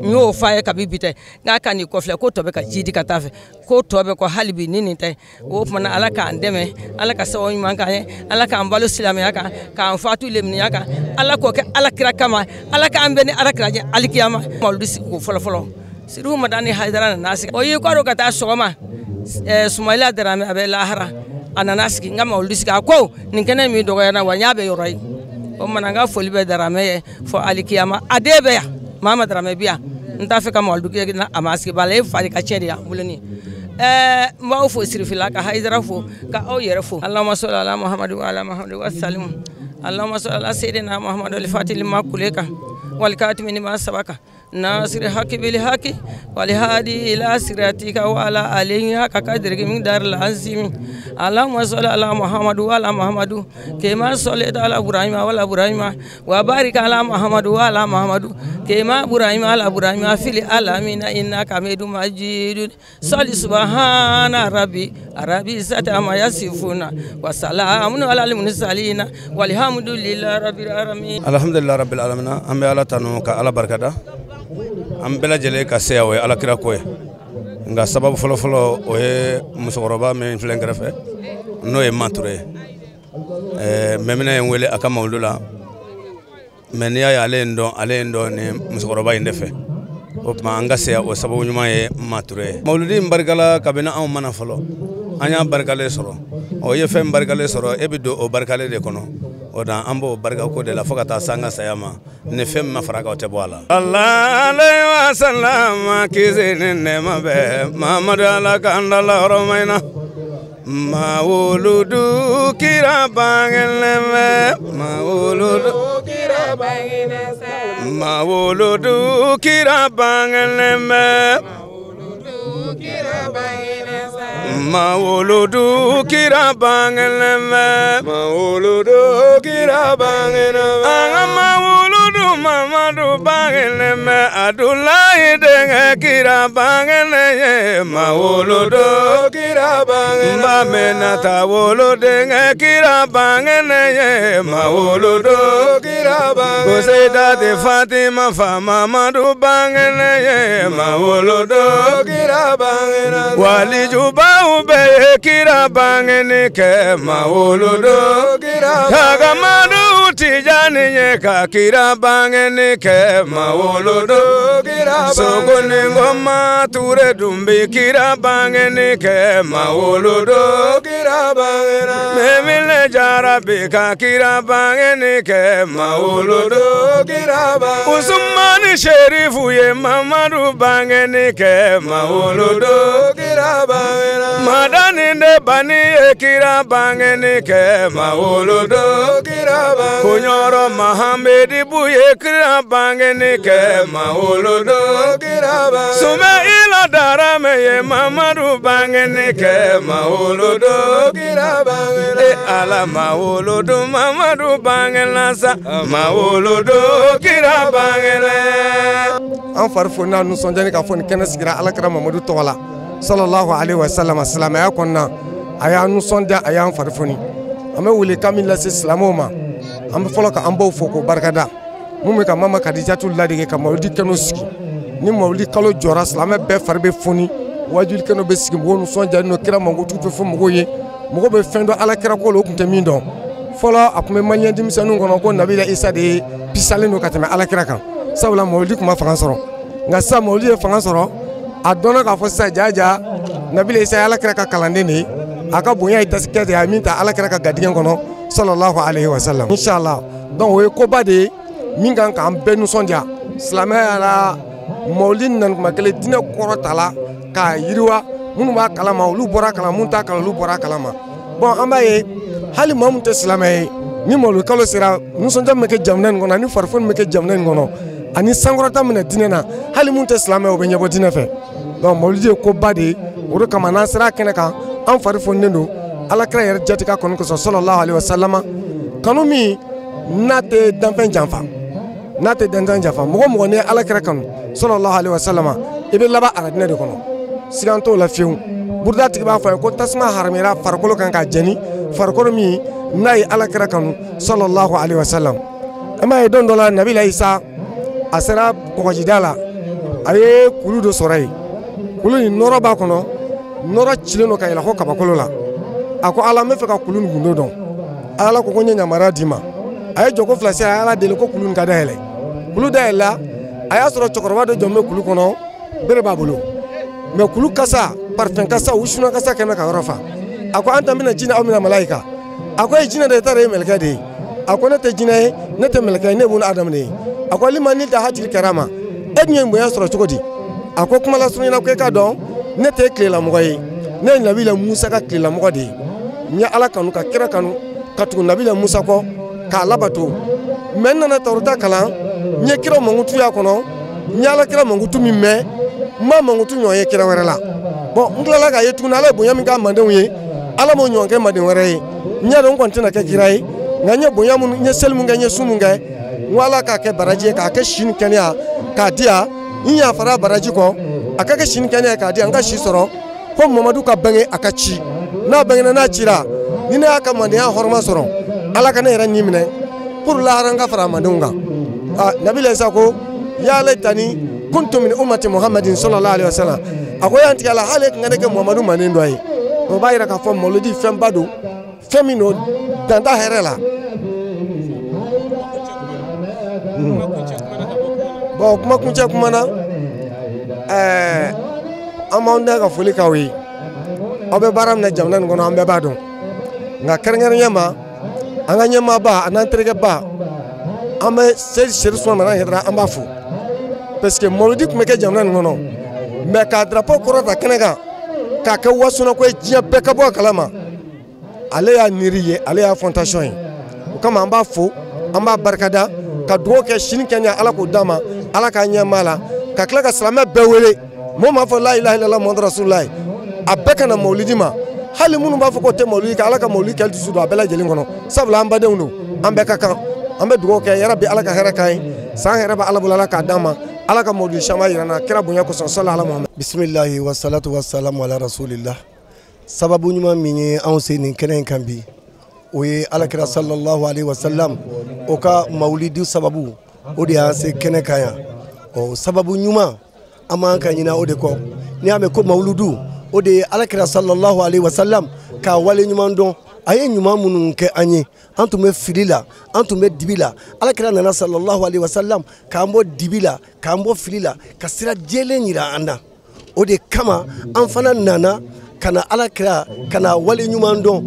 N y'o f'a ye kabi bi tɛ, n'a ka n'i kɔfilɛ ko tɔ bɛ ka ji di ka taa fɛ, ko tɔ bɛ kɔ hali bi ni nin tɛ. O tuma na, Ala k'an dɛmɛ, Ala ka sababu ɲuman k'an ye, Ala k'an balo silamɛya kan, k'an fatu leminiya kan, Ala k'o kɛ Ala kira kama, Ala k'an bɛn ni Ala kira ɲɛ alikiyama. Mawuludu sigi ko fɔlɔ fɔlɔ, Sirifu Madani Hayidara nana sigi. O y'i kɔ don ka taa sɔgɔma, Sumayila Daramɛ a bɛ lahara, a nana sigi n ka mawuludu sigi. A ko nin kɛnɛ min dɔgɔyara wa n y'a bɛ yɔrɔ ye. O tuma na, n ka foli bɛ Daramɛ ye fɔ alikiyama. A den bɛ yan, Mama Daramɛ bi yan. N t'a fɛ ka mawuludu kɛ a ma sigi ba la, e fa de ka tiɲɛ de y'an bolo nin. N b'aw fo Sirifila, ka Hayidara fo, ka aw yɛrɛ fo. Allahumma salli ala Muhammadu wa ala Muhammadu wa salim. Allahumma salli ala sayyidina Muhammadu al-fatih lima kuleka wal katimi lima sabaka nasiri haki bil haki wal hadi ila siratika wa ala alihi haka kadriki min dar al azim. Allahumma salli ala Muhammadu wa ala Muhammadu kama sallaita ala Ibrahim wa ala Ibrahim wa barik ala Muhammadu wa ala Muhammadu kama Ibrahim ala Ibrahim fil alamin innaka Hamidum Majid. Salli subhana rabbi rabbi izzati amma yasifuna wa salamun ala al mursalin walhamdulillahi rabbil alamin.
Alhamdulillah rabbil alamin. An bɛ Ala tanu ka Ala barikada, an bɛɛ lajɛlen ka se o ye Ala kira ko ye. Nka sababu fɔlɔfɔlɔ o ye musokɔrɔba min filɛ n kɛrɛfɛ, n'o ye Mature ye. Mɛminɛ ye n wele a ka mawuludu la, mɛ n'i y'a ye ale ye n dɔn, ale ye n dɔn ni musokɔrɔba in de fɛ. O tuma an ka se o sababu ɲuman ye Mature ye. Mawuludi in barikala kabini anw mana fɔlɔ, an y'a barikalen sɔrɔ. Ɔ, i ye fɛn barikalen sɔrɔ, e bɛ don o barikalen de kɔnɔ. O dan an b'o barika ko de la fo ka taa se an ka saya ma. Ni fɛn min ma fara kan, o tɛ bɔ a la. Allah alayhi wa sallam, kisi ni nɛɛma bɛ Mamadu, Ala k'an da la hɔrɔma in na. Mawuludu kira bangelen bɛ, mawuludu kira bangelen bɛ, mawuludu kira bangelen bɛ, mawuludu kira bangelen bɛ, mawuludu kira bangelen bɛ. An ka mawuludu Mamadu bangelen bɛ, Adulayi denkɛ kira bangelen ye. Mawuludu kira bangelen bɛ, Bamenata wolo denkɛ kira bangelen ye. Mawuludu kira bangelen, ko Seyidati Fatima fa Mamadu bangelen ye. Mawuludu kira bangelen, walijubaw bɛɛ ye kira bangeni kɛ. Mawuludu kira, Kagamadu Tijani ye ka kira bangeni kɛ. Mawuludu kira, Sogoni Ngoma Ture dun bi kira bangeni kɛ. Mawuludu kira bangena, Memile Jarabi ka kira bangeni kɛ. Mawuludu kira bangena, Usumani Sherifu ye Mamadu bangeni kɛ. Mawuludu kira bangena, Madani de bani ye kira bangeni kɛ. Mawuludu kira bangena, Konyɔrɔ Mahamedi Bu ye kira bangeni kɛ. Mawuludu kira bangena, Sumayila Darame ye Mamadu bangeni kɛ. Mawuludu kira bangena, e Ala mawuludu Mamadu bangena sa, mawuludu kira bangena.
An fari fo n'a nisɔndiyalen k'a fɔ nin kɛnɛ sigira Ala kira Mamadu tɔgɔ la sallallahu alaihi wa sallam. Silamɛya kɔnɔna a y'an nisɔndiya, a y'an fari foni. An bɛ welekan min lase silamɛw ma, an bɛ fɔlɔ ka an baw fo k'o barikada. Mun bɛ ka Mama Kadijatu ladege ka mawuludi kɛnɛw sigi. Ni mawuludi kalo jɔra, silamɛ bɛɛ fari bɛ foni, wajuli kɛnɛw bɛ sigi, mɔgɔw nisɔndiyalen don, kira mankutu bɛ fɔ mɔgɔw ye, mɔgɔw bɛ fɛn dɔn Ala kira ko la, o tun tɛ min dɔn fɔlɔ. A tun bɛ maliyɛn denmisɛnninw kɔnɔ ko Nabila Isa de ye pisalen don ka tɛmɛ Ala kira kan, sabula mawuludi tun ma fanga sɔrɔ. Nka sisan mawuludi ye fanga sɔrɔ, a dɔnna k'a fɔ sisan jaja Nabila Isa ye Ala kira ka kalanden de ye, a ka bonya ye tasikɛ de ye, a ye min ta Ala kira ka garijɛgɛ kɔnɔ sallallahu alaihi wa sallam. Inshallah, donc o ye koba de ye min kan k'an bɛɛ nisɔndiya. Silamɛya la mawuludi nana kuma kelen, diinɛ kɔrɔ ta la k'a yiriwa, minnu b'a kalama olu bɔra kalama, minnu t'a kalama olu bɔra kalama. Bon, an b'a ye hali maa min tɛ silamɛ ye, ni mawuludi kalo sera, nisɔndiya min bɛ kɛ jamana in kɔnɔ ani farifoni min bɛ kɛ jamana in kɔnɔ ani sankɔrɔta min na diinɛ na, hali mun tɛ silamɛ o bɛ ɲɛbɔ diinɛ fɛ. Donc mawuludi ye koba de ye, o de kama n'an sera a kɛnɛ kan, an fari foninen don Ala kira yɛrɛ jati ka kanu kosɔn sallallahu alaihi wa sallam. Kanu min n'a tɛ danfɛn janfa, n'a tɛ dantan jafa. Mɔgɔ mɔgɔ n'i ye ala kira kanu sallallahu alaihi wasallam, i bɛ laban aradinɛ de kɔnɔ, sigan t'o la fiyewu. Buruda tigi b'a fɔ a ye ko tasuma haramuyara farikolo kan k'a jɛni, farikolo min n'a ye ala kira kanu sallallahu alaihi wasallam. An b'a ye don dɔ la Nabila Isa a sera kɔgɔjida la, a ye kulu dɔ sɔrɔ yen. Kulu in nɔrɔ b'a kɔnɔ, nɔrɔ cilen don ka yɛlɛ fo kabakolo la. A ko ala, n bɛ fɛ ka kulu nin gundo dɔn. Ala ko n ye yamaruya d'i ma. A ye jɔko fila se, a ye ala deli ko kulu nin ka dayɛlɛ. Kulu dayɛlɛla, a y'a sɔrɔ cɛkɔrɔba dɔ jɔn bɛ kulu kɔnɔ, bere b'a bolo. Mais kulu kasa, parfum kasa, wusuna kasa kɛmɛ ka yɔrɔ fa. A ko an ta bɛna jinɛ, aw bɛna malayika. A ko e jinɛ de ye, ta de ye mɛlɛkɛ de ye. A ko ne tɛ jinɛ ye, ne tɛ mɛlɛkɛ ye, ne ye buna adamaden ye. A ko alima ni da hajiri kɛra ma, e dun ye bonya sɔrɔ cogo di? A ko kuma lasurunya ko e k'a dɔn ne tɛ tilelamɔgɔ ye, ne ye Nabila Musa ka tilelamɔgɔ de ye. N ye ala kanu ka kira kanu ka tugu Nabila Musa kɔ k'a labato. Mais n nana tawurata kalan, n ye kira mankutu y'a kɔnɔ, n ye ala kira mankutu min mɛn, n ma mankutu ɲɔgɔn ye kira wɛrɛ la. Bon, n tilala k'a ye tuguni, ala ye bonya min k'a mandenw ye, ala m'o ɲɔgɔn kɛ manden wɛrɛ ye. N y'a dɔn n kɔni tɛna kɛ kira ye, nka n ye bonya minnu, n ye seli mun kɛ, n ye sun mun kɛ, n ko ala k'a kɛ baraji ye, k'a kɛ si ni kɛnɛya k'a di yan. N yafara baraji kɔ, a ka kɛ si ni kɛnɛya k'a di yan, n ka si sɔrɔ fo Mamadu ka bange, a ka ci. N'a bangena, n'a cira, ni ne y'a ka mandenya hɔrɔma sɔrɔ, ala ka ne yɛrɛ ɲi minɛ pour lahara n ka fara mandenw kan. Ah, Nabila Isa ko ya laitani kuntu min ummati Muhammadin sallallahu alaihi wasallam. A ko y'an tigɛ la, hali tun ka ne kɛ Muhamadu manden dɔ ye. O b'a yira k'a fɔ mawuludi fɛnba don, fɛn min don dan t'a hɛrɛ la. Bon, kuma kuncɛ kuma na, an b'anw da ka foli k'aw ye. Aw bɛ baara min na jamana nin kɔnɔ, an bɛɛ b'a dɔn. Nka kɛrɛnkɛrɛnya ma, an ka ɲɛmaaba an'an terikɛba, an bɛ Seyidi Seri Suma Madani Hayidara, an b'a fo. Parce que mawuludi tun bɛ kɛ jamana nin kɔnɔ, mais k'a drapeau kɔrɔta kɛnɛ kan k'a kɛ wasunako ye, diɲɛ bɛɛ ka bɔ a kalama, ale y'a niri ye, ale y'a fondation ye. O kama an b'a fo, an b'a barikada, ka dugawu kɛ sini kɛnɛya ala k'o d'a ma, ala k'a ɲɛ la, ka tila ka silamɛ bɛɛ wele. Mɔgɔ m'a fɔ la ilaha illallah muhammadu rasulullah, a bɛɛ ka na mawulidi ma. Hali minnu b'a fɔ k'o tɛ mawulidi kɛ, ala ka mawulidi kɛli dusu don a bɛɛ lajɛlen kɔnɔ. Sabula an badenw don, an bɛɛ ka kan. An bɛ dugawu kɛ yarabi ala ka hɛrɛ k'an ye, san hɛrɛ bɛ ala bolo, ala k'a d'an ma, ala ka mawulidi caman yira n na kira bonya kosɔn, sali ala Muhammad.
Bisimilahi wasalatu wasalamu ala rasulillah. Sababu ɲuman min ye anw se nin kɛnɛ in kan bi, o ye alakira sallallahu alaihi wasallam o ka mawulidi sababu, o de y'an se kɛnɛ kan yan. Ɔ sababu ɲuman, an b'an ka ɲina o de kɔ. N'i y'a mɛn ko mawuludu, o de ye alakira sallallahu alaihi wasallam k'a wale ɲuman dɔn. A ye ɲuman minnu kɛ an ye, an tun bɛ fili la, an tun bɛ dibi la, alakira nana sallallahu alaihi wasallam k'an bɔ dibi la, k'an bɔ fili la, ka sira jɛlen yira an na. O de kama an fana nana ka na alakira ka na wale ɲuman dɔn.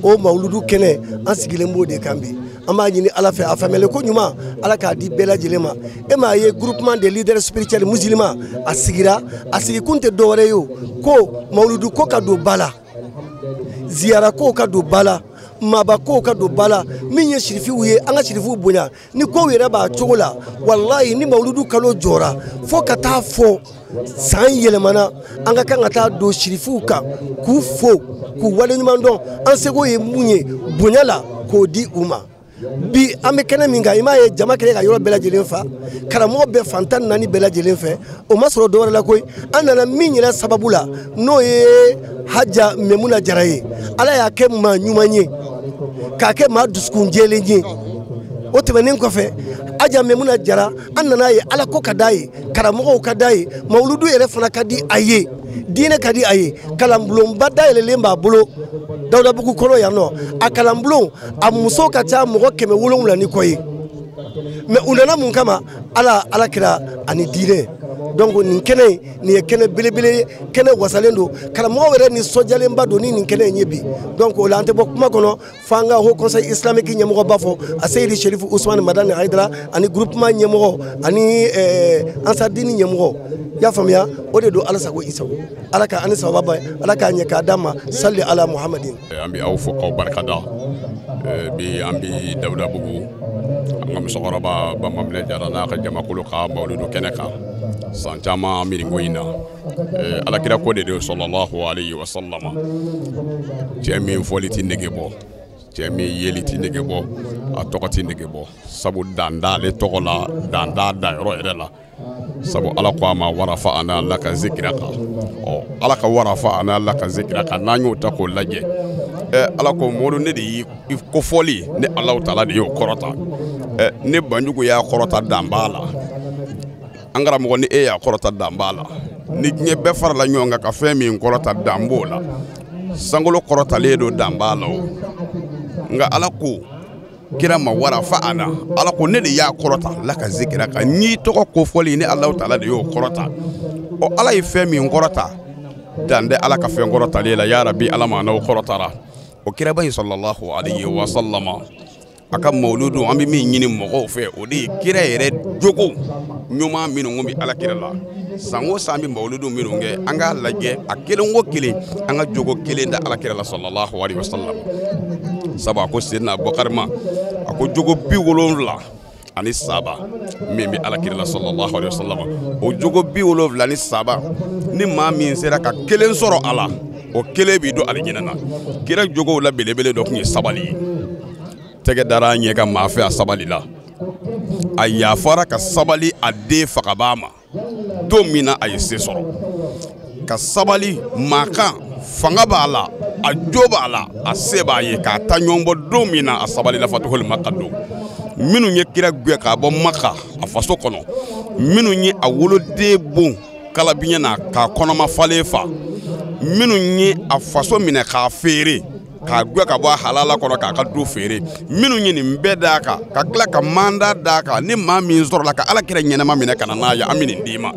O mawuludu kɛnɛ, an sigilen b'o de kan bi. An b'a ɲini ala fɛ, a faamuyali ko ɲuman, ala k'a di bɛɛ lajɛlen ma. E m'a ye, groupement des leaders spirituels musulmans a sigira, a sigikun tɛ dɔwɛrɛ ye o, ko mawuludu ko ka don ba la, ziyara kow ka don ba la, maaba kow ka don ba la. Min ye sirifiw ye, an ka sirifiw bonya ni kow yɛrɛ b'a cogo la. Walayi, ni mawuludu kalo jɔra fo ka taa fɔ san yɛlɛmana, an ka kan ka taa don sirifiw kan k'u fo, k'u waleɲuman dɔn. An seko ye mun ye bonya la, k'o di u ma. Bi an bɛ kɛnɛ min kan, i m'a ye jama kɛlen ka yɔrɔ bɛɛ lajɛlen fa, karamɔgɔ bɛɛ fantan naani bɛɛ lajɛlen fɛ. O ma sɔrɔ dɔwɛrɛ la koyi, an nana min yɛrɛ sababu la, n'o ye Haja Mɛmuna Jara ye. Ala y'a kɛ maa ɲuman ye, k'a kɛ maa dusukun jɛlen ye. O tɛmɛnen kɔfɛ, Haja Mɛmuna Jara, an nana ye ala ko ka d'a ye, karamɔgɔw ka d'a ye, mawuludu yɛrɛ fana ka di a ye, diinɛ ka di a ye. Kalanbulonba dayɛlɛlen b'a bolo Dawudabugu kɔnɔ yan nɔ. A kalanbulon, a muso ka ca mɔgɔ 700 ni kɔ ye. Mais u nana mun kama? Ala, ala kira ani diinɛ. Donc nin kɛnɛ in, nin ye kɛnɛ belebele ye, kɛnɛ wasalen don, karamɔgɔw yɛrɛ nisɔndiyalenba don ni nin kɛnɛ in ye bi. Donc o la, an tɛ bɔ kuma kɔnɔ f'an ka haut conseil islamique ɲɛmɔgɔba fɔ, a Seyidi Sherifu Usumani Madani Hayidara, ani groupement ɲɛmɔgɔ ani Ansaridini ɲɛmɔgɔ. I y'a faamuya, o de don. Ala sago i sago, ala ka ani sababa, ala k'a ɲɛ k'a d'an ma, sali ala Muhamadin.
An bɛ aw fo k'aw barikada. Bi an bi Dawudabugu, an ka musokɔrɔba Bamaminɛ Jara n'a ka jamakulu ka mawuludu kɛnɛ kan. San caman an bɛ nin ko in na. Alakira ko de don sallallahu alayhi wa sallama. Cɛ min fɔli tɛ nege bɔ, Cɛ min yeli ti nege bɔ, a tɔgɔ ti nege bɔ, sabu dan t'ale tɔgɔ la, dan t'a danyɔrɔ yɛrɛ la. Sabu Ala ko a ma warafa ana laka zikiraka. Ɔ Ala ka warafa ana laka zikiraka, n'an y'o ta k'o lajɛ, Ala ko Mɔdu, ne de y'i kofɔli, ne Alahu taala de y'o kɔrɔta. Ne Banjugu y'a kɔrɔta, dan b'a la. An karamɔgɔ, ni e y'a kɔrɔta, dan b'a la. Ni diɲɛ bɛɛ farala ɲɔgɔn kan ka fɛn min kɔrɔta, dan b'o la. Sankolo kɔrɔtalen don, dan b'a la o. Nka Ala ko kira ma warafa ana, Ala ko ne de y'a kɔrɔta laka zikiraka, n'i tɔgɔ kofɔli, ne Alahu taala de y'o kɔrɔta. Ɔ Ala ye fɛn min kɔrɔta, dan tɛ Ala ka fɛn kɔrɔtalen la. Ya Rabi, Ala ma n'aw kɔrɔtara. O kiraba in sallallahu alayhi wa sallama, a ka mawuludu, an bɛ min ɲini mɔgɔw fɛ, o de ye kira yɛrɛ jogo ɲuman minnu bɛ Ala kira la. San o san an bɛ mawuludu minnu kɛ, an k'a lajɛ a kelen o kelen, an ka jogo kelen da Ala kira la sallallahu alayhi wa sallam. Sabu a ko Seydina Abubakar ma, a ko jogo 73 min bɛ Ala kira la sallallahu alayhi wa sallam, o jogo 73, ni maa min sera ka kelen sɔrɔ a la, o kelen b'i don alijinɛ na. Kira jogow la belebele dɔ tun ye sabali ye. Tɛgɛ dara a ɲɛ ka maa fɛ, a sabali la. A yafara ka sabali a den fagabaa ma don min na a ye se sɔrɔ. Ka sabali maa kan, fanga b'a la, a jo b'a la, a se b'a ye, k'a ta ɲɔgɔn bɔ don min na a sabalila Fatuhul Maka don. Minnu ye kira gɛn k'a bɔ Maka a faso kɔnɔ, minnu ye a woloden bon kalabiɲɛ na k'a kɔnɔma falen fa, minnu ye a faso minɛ k'a feere, k'a gɛn ka bɔ a halala kɔnɔ k'a ka du feere, minnu ye nin bɛɛ d'a kan, ka tila ka manda d'a kan, ni maa min sɔrɔla ka Ala kira ɲɛnama minɛ ka na n'a ye, an bɛ nin d'i ma.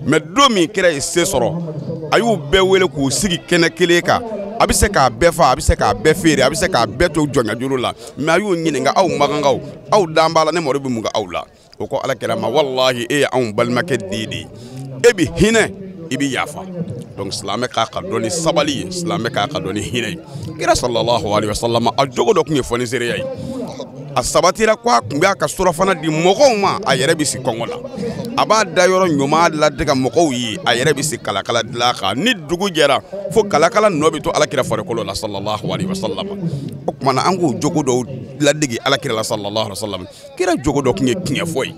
Mɛ don min kira ye se sɔrɔ, a y'u bɛɛ wele k'u sigi kɛnɛ kelen kan. A bɛ se k'a bɛɛ fa, a bɛ se k'a bɛɛ feere, a bɛ se k'a bɛɛ to jɔnjajuru la. Mɛ a y'u ɲininka, aw makankaw, aw dan b'a la, ne Mamadu bɛ mun kɛ aw la? O ko Ala kira ma, walahi e ye anw balimakɛ den de ye, e bɛ hinɛ, i bɛ yafa. Donc silamɛ k'a ka dɔn ni sabali ye, silamɛ k'a ka dɔn ni hinɛ ye. Kira sallallahu alayhi wa sallam, a jogo dɔ tun ye fɔnisereya ye. A sabatira ko a tun bɛ a ka surafana di mɔgɔw ma, a yɛrɛ bɛ sigi kɔngɔ la. A b'a da yɔrɔ ɲuman ladege mɔgɔw ye, a yɛrɛ bɛ sigi kalakala dilan kan. Ni dugu jɛra, fo kalakala nɔ bɛ to Ala kira farikolo la sallallahu alayhi wa sallam. O tuma na an k'o jogo dɔw ladege Ala kira la sallallahu alayhi wa sallam. Kira jogo dɔ tun ye tiɲɛ fɔ ye.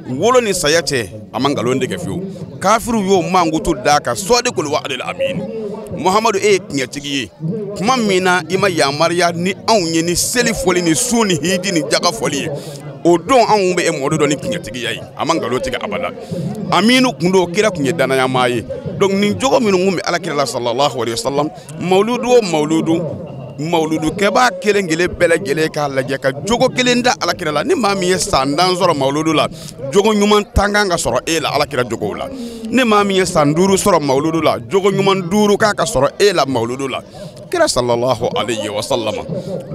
Wolo ni saya cɛ, a ma nkalon tigɛ fiyewu. Kafiriw y'o mankutu d'a kan, sɔɔdikul wa'dil amin. Muhamadu, e ye tiɲɛtigi ye. Tuma min na i ma yamaruya ni anw ye ni seli fɔli ni sun ni hiji ni jaga fɔli ye, o don anw bɛ e Mamadu dɔn ni tiɲɛtigiya ye. A ma nkalon tigɛ abada. Aminu kun don, kira kun ye danayamaa ye. Donc nin jogo minnu kun bɛ Ala kira la sallallahu alayhi wa sallam, mawuludu o mawuludu, mawuludukɛbaa kelen kelen bɛɛ lajɛlen k'a lajɛ ka jogo kelen da Ala kira la. Ni maa min ye san 10 sɔrɔ mawuludu la, jogo ɲuman 10 kan ka sɔrɔ e la Ala kira jogow la. Ni maa min ye san 5 sɔrɔ mawuludu la, jogo ɲuman 5 k'a ka sɔrɔ e la mawuludu la. Kira sallallahu alayhi wa sallam,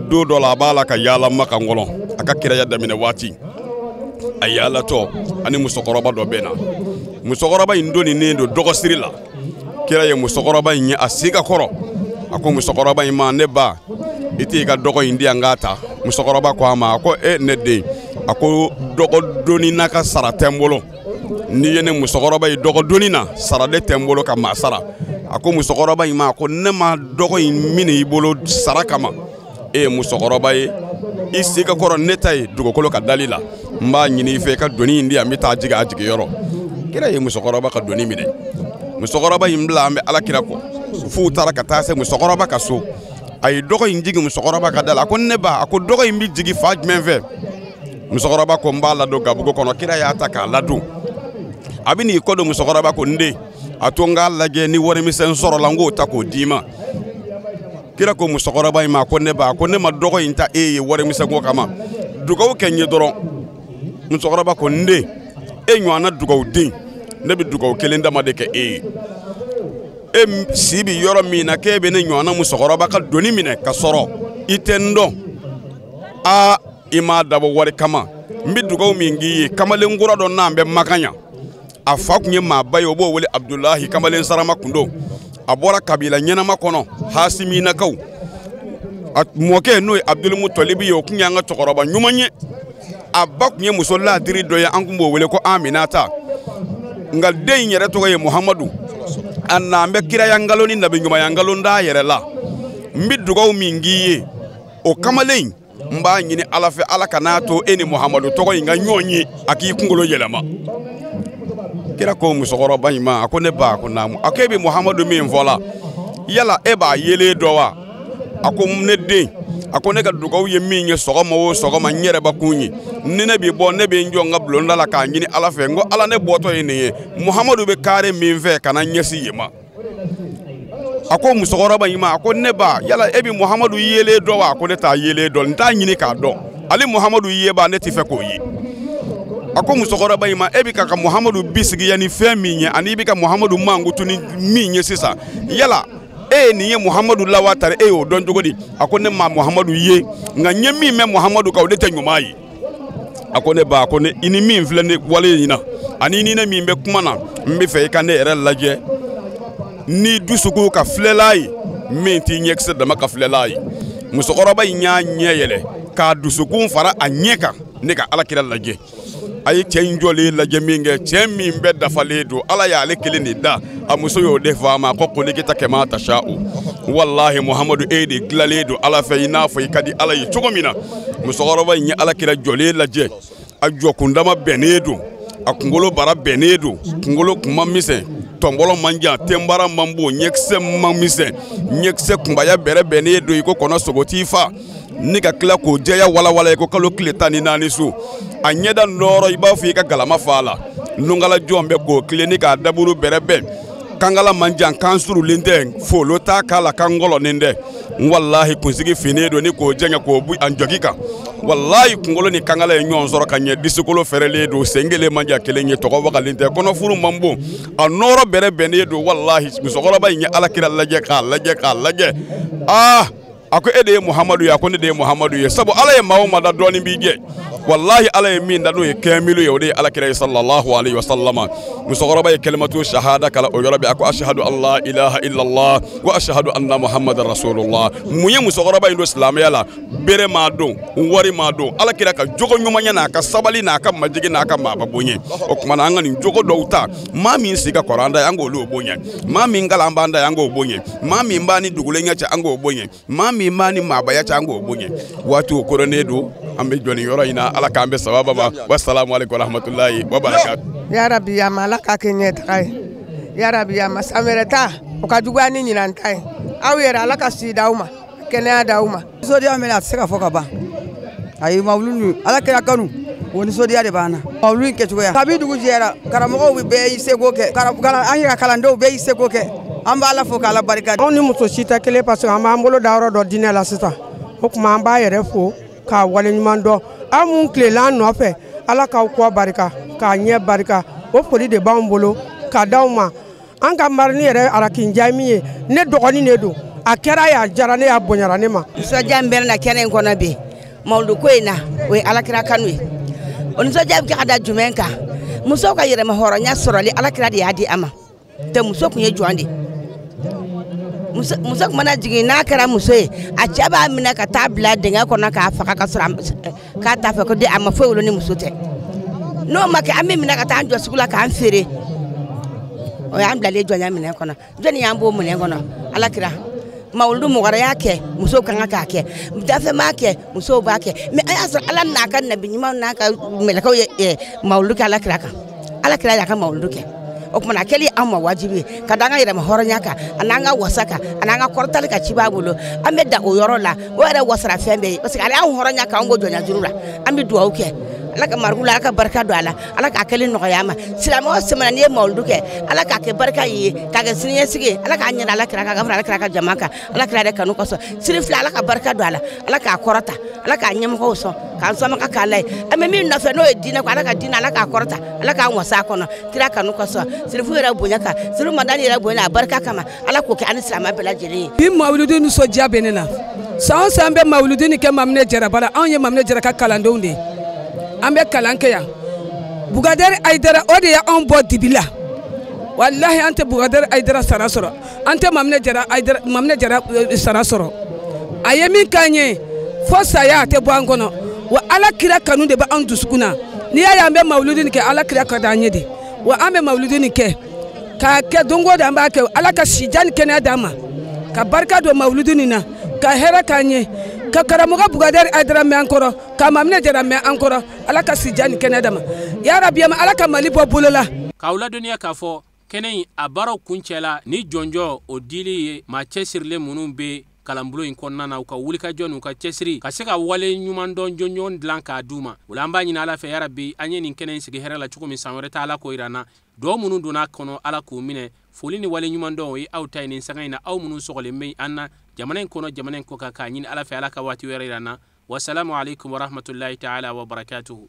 don dɔ la a b'a la ka yaala Maka kɔnɔ, a ka kiraya daminɛ waati, a yaalatɔ ani musokɔrɔba dɔ bɛ na. Musokɔrɔba in donninen don dɔgɔsiri la. Kira ye musokɔrɔba in ye a si ka kɔrɔ. A ko musokɔrɔba in ma, ne ba, i t'i ka dɔgɔ in di yan k'a ta. Musokɔrɔba ko a ma, a ko e ne den, a ko dɔgɔ donni na ka sara tɛ n bolo. N'i ye ne musokɔrɔba ye dɔgɔ donni na, sara de tɛ n bolo ka maa sara. A ko musokɔrɔba in ma, a ko ne ma dɔgɔ in minɛ i bolo sara kama. E ye musokɔrɔba ye, i si ka kɔrɔ ne ta ye dugukolo ka dali la. N b'a ɲini i fɛ i ka doni in di yan, n bɛ taa jigin a jigiyɔrɔ. Kira ye musokɔrɔba ka doni minɛ. Musokɔrɔba in bila an bɛ Ala kira kɔ. F'u taara ka taa se musokɔrɔba ka so. A ye dɔgɔ in jigin musokɔrɔba ka da la. A ko ne ba, a ko dɔgɔ in bɛ jigin fa jumɛn fɛ? Musokɔrɔba ko n b'a ladon gabugu kɔnɔ. Kira y'a ta k'a ladon. A bɛ n'i kɔ don musokɔrɔba ko n den, a to n k'a lajɛ ni warimisɛn sɔrɔla n k'o ta k'o d'i ma. Kira ko musokɔrɔba in ma, ko ne ba, ko ne ma dɔgɔ in ta e ye warimisɛnko kama, dugawu kɛ n ye dɔrɔn. Musokɔrɔba ko n den, e ɲɔgɔnna dugawu den, ne bɛ dugawu kelen dama de kɛ e ye. E si bɛ yɔrɔ min na k'e bɛ ne ɲɔgɔnna musokɔrɔba ka doni minɛ ka sɔrɔ i tɛ n dɔn, aa i m'a dabɔ wari kama. N bɛ dugawu min k'i ye, kamalen kura dɔ n'an bɛ Makan yan, a fa tun ye maaba ye, o b'o wele Abudulahi, kamalen sarama kun don. A bɔra kabila ɲɛnama kɔnɔ, Hasiminakaw. A mɔkɛ n'o ye Abudulmutalibi ye, o tun y'an ka cɛkɔrɔba ɲuman ye. A ba tun ye muso laadiri dɔ ye, an tun b'o wele ko Aminata. Nka den in yɛrɛ tɔgɔ ye Muhamadu. A n'an bɛ kiraya nkalon ni nabi ɲumanya nkalon d'a yɛrɛ la. N bɛ dugawu min k'i ye, O kamalen in n b'a ɲini Ala fɛ, Ala kan'a to e ni Muhamadu tɔgɔ in ka ɲɔgɔn ye, a k'i kunkolo yɛlɛma. Kira ko musokɔrɔba in ma, a ko ne ba, a ko naamu. A ko e bɛ Muhamadu min fɔ la, yala e b'a yelen dɔn wa? A ko ne den, a ko ne ka dugawu ye min ye sɔgɔma o sɔgɔma n yɛrɛbakun ye, ni ne bɛ bɔ, ne bɛ n jɔ n ka bulonda la k'a ɲini Ala fɛ, n ko Ala, ne bɔtɔ ye nin ye, Muhamadu bɛ kare min fɛ ka na ɲɛsin yen ma. A ko musokɔrɔba in ma, a ko ne ba, yala e bɛ Muhamadu yelen dɔn wa? A ko ne t'a yelen dɔn, n t'a ɲini k'a dɔn, ale Muhamadu yebaa ne tɛ fɛ k'o ye. A ko musokɔrɔba in ma, e bɛ ka Muhamadu bisigiya ni fɛn min ye, ani i bɛ ka Muhamadu mankutu ni min ye sisan, yala e ye nin ye Muhamadu la wa tari e y'o dɔn cogo di? A ko ne ma Muhamadu ye, nka n ye min mɛn Muhamadu kan o de tɛ ɲuman ye. A ko ne ba, a ko ne i ni min filɛ ne wale in na, ani ni ne min bɛ kuma na, n bɛ fɛ i ka ne yɛrɛ lajɛ ni dusukun ka filɛla ye min t'i ɲɛkisɛ dama ka filɛla ye. Musokɔrɔba in y'a ɲɛ yɛlɛ k'a dusukun fara a ɲɛ kan ne ka Alakira lajɛ. A ye cɛ in jɔlen lajɛ min kɛ, cɛ min bɛɛ dafalen don, Ala y'ale kelen de da, a muso y'o de fɔ a ma ko kulikita kɛmɛ tasa'u, walahi Muhamadu e de dilanlen don Ala fɛ i n'a fɔ i ka di Ala ye cogo min na. Musokɔrɔba in ye Alakira jɔlen lajɛ, a jɔkundama bɛnnen don, a kunkolo bara bɛnnen don, kunkolo kun man misɛn, tɔnbɔlɔ man jan, tenbara man bon, ɲɛkisɛ man misɛn, ɲɛkisɛ kunbaya bɛrɛ bɛnnen don i ko kɔnɔ sogo t'i fa, ni ka tila k'o jɛya walawala i ko kalo tile 14 su. A ɲɛda nɔrɔ i b'a fɔ i ka galama fa a la, nunkala jɔn bɛ k'o tilen ni k'a daburu bɛrɛ bɛn, kankala man jan, kan surulen tɛ, folo t'a k'a la, kan ngɔlɔnen tɛ, walahi kunsigi finnen don ni k'o jɛngɛ k'o bu a jɔgi kan, walahi kunkolo ni kankala ye ɲɔgɔn sɔrɔ ka ɲɛ, disikolo fɛrɛlen don, sen kelen man jan kelen ye, tɔgɔ wagalen tɛ, kɔnɔfuru man bon, a nɔrɔ bɛrɛ bɛnnen don. Walahi musokɔrɔba in ye Alakira lajɛ k'a lajɛ k'a lajɛ, aa a ko e de ye Muhamadu ye? A ko ne de ye Muhamadu ye, sabu Ala ye maa o maa da dɔɔnin b'i jɛ, walahi Ala ye min da n'o ye kɛmilu ye, o de ye Alakira ye sallallahu alaihi wa sallama. Musokɔrɔba ye kalimatu shahada kala o yɔrɔ bɛɛ, a ko ashahadu an la ilaha illallah wa ashahadu anna muhammadan rasulullah. Mun ye musokɔrɔba in don silamɛya la? Bere m'a don, wari m'a don, Alakira ka jogo ɲumanya n'a ka sabali n'a ka majigin n'a ka maaba bonya. O tuma na an ka nin jogo dɔw ta, maa min si ka kɔrɔ an da ye, an k'olu bonya, maa min kalan b'an da ye, an k'o bonya, maa min b'a ni dugulen ɲɛ cɛ, an k'o bonya, maa min b'a ni maabaya cɛ, an k'o bonya. Waatiw koronnen don, an bɛ jɔ nin yɔrɔ in na, Ala k'an bɛ sababa ma. Wasalamu aleykum warahmatulahi wabarakatu.
Ya Rabi ya ma, Ala k'a kɛ ɲɛtaga ye. Ya Rabi ya ma, san wɛrɛ ta o ka juguya ni ɲinan ta ye. Aw yɛrɛ Ala ka si d'aw ma, kɛnɛya d'aw ma.
Nisɔndiya min na a tɛ se ka fɔ ka ban. Ayi, mawulu Ala kira kanu, o nisɔndiya de b'an na. Mawulu in kɛcogoya, kabi dugu jɛra, karamɔgɔw bɛɛ y'i seko kɛ, an yɛrɛ kalandenw bɛɛ y'i seko kɛ. An b'a la fo k'Ala barika.
Anw ni muso si tɛ kelen, parce que an b'an bolo da yɔrɔ dɔ diinɛ la sisan. O tuma an b'a yɛrɛ fo k'a waleɲuman dɔn. Aw mun tilela an nɔfɛ, Ala k'aw kɔ barika, k'a ɲɛ barika. O foli de b'anw bolo k'a d'aw ma. An ka marini yɛrɛ Arakinja min ye, ne dɔgɔnin de don. A kɛra ye, a diyara ne ye, a bonyara ne ma.
Nisɔndiya min bɛ ne na kɛnɛ in kɔnɔ bi, mawuludu ko in na, o ye Alakira kanu ye. O nisɔndiya bɛ kɛ ka da jumɛn kan? Musow ka yɛrɛma hɔrɔnya sɔrɔli, Alakira de y'a di a ma. Tɛ muso tun ye jɔn de ye. Muso tun mana jigin n'a kɛra muso ye, a cɛ b'a minɛ ka taa bila dingɛ kɔnɔ k'a faga ka sɔrɔ k'a t'a fɛ ko den a ma foyi wolo ni muso tɛ. N'o ma kɛ, an bɛ minɛ ka taa an jɔ sugu la k'an feere. O y'an bilalen jɔnya minɛn kɔnɔ. Jɔnni y'an b'o minɛn kɔnɔ? Alakira. Mawuludu mɔgɔ wɛrɛ y'a kɛ, musow ka kan k'a kɛ. Dafɛ m'a kɛ, musow b'a kɛ. Mais a y'a sɔrɔ Ala n'a ka nabi ɲumanw n'a ka mɛlɛkɛw ye mawuludu kɛ Alakira kan. Alakira y'a ka mawuludu kɛ. O tuma na a kɛli anw ma wajibi ye ka da an ka yɛrɛma hɔrɔnya kan, a n'an ka wasa kan, a n'an ka kɔrɔtali ka ci b'a bolo. An bɛ da o yɔrɔ la, o yɛrɛ wasara fɛn bɛɛ ye, parce que ale y'anw hɔrɔnya k'anw bɔ jɔnya juru la. An bɛ dugawu kɛ Ala ka mariku la, Ala ka barika don a la, Ala k'a kɛli nɔgɔya ma. Silamɛ o silamɛ n'i ye mawuludu kɛ, Ala k'a kɛ barika ye, k'a kɛ siniɲɛsigi ye, Ala k'a ɲɛna Alakira kan, ka fara Alakira ka jama kan, Alakira yɛrɛ kanu kosɔn. Sini filɛ, Ala ka barika don a la, Ala k'a kɔrɔta, Ala k'a ɲɛmɔgɔw sɔn, k'an sɔnmaga k'a la ye. An bɛ min nɔfɛ n'o ye diinɛ ko, Ala ka diinɛ, Ala k'a kɔrɔta, Ala k'an wasa a kɔnɔ, kira kanu kosɔn. Sirifu yɛrɛ bonya kan, Sirifu Madani yɛrɛ bonya a barika kama, Ala k'o kɛ an ni silamɛ bɛɛ lajɛlen ye.
Bi mawuludu nisɔndiya bɛ ne na. San o san bɛ mawuludu nin kɛ Maminɛ Jaraba la. Anw ye Maminɛ Jara ka kalandenw de ye. An bɛ kalan kɛ yan. Bugadɛri Ayidara, o de ye anw bɔ dibi la. Walahi an tɛ Bugadɛri Ayidara sara sɔrɔ, an tɛ Maminɛ Jara Ayidara, Maminɛ Jara sara sɔrɔ. A ye min k'an ye fo saya a tɛ bɔ an kɔnɔ. Wa Ala kira kanu de bɛ anw dusukun na. N'i y'a ye an bɛ mawuludu nin kɛ, Ala kira ka d'an ye de. Wa an bɛ mawuludu nin kɛ k'a kɛ don o don an b'a kɛ. Ala ka sijan ni kɛnɛya d'an ma, ka barika don mawuludu nin na, ka hɛrɛ k'an ye, Ka karamɔgɔ Bugadɛri Ayidara mɛn an kɔrɔ, ka Maminɛ Jara mɛn an kɔrɔ. Ala ka sija ni kɛnɛ d'a ma. Yarabi Ala ka Mali bɔ bolo la.
K'aw ladɔnniya k'a fɔ kɛnɛ in a baaraw kuncɛla ni jɔnjɔ o dili ye maa cɛsirilen minnu bɛ kalanbulon in kɔnɔna na, u ka wulikajɔ n'u ka cɛsiri ka se ka wale ɲumandɔn jɔnjɔn dilan k'a d'u ma. O la an b'a ɲini Ala fɛ, yarabi an ye nin kɛnɛ in sigi hɛrɛ la cogo min, san wɛrɛ ta Ala k'o yira an na. Dugawu minnu donna a kɔnɔ, Ala k'u minɛ. Foli ni wale ɲumandɔn o ye aw ta ye nin sanga in na, aw minnu sɔgɔlen bɛ an na jamana in kɔnɔ, jamana in kɔ kan, k'a ɲini Ala fɛ Ala ka waati wɛrɛ yira an na. Wasalamu alaikum warahmatullahi ta'ala wa barakatuhu.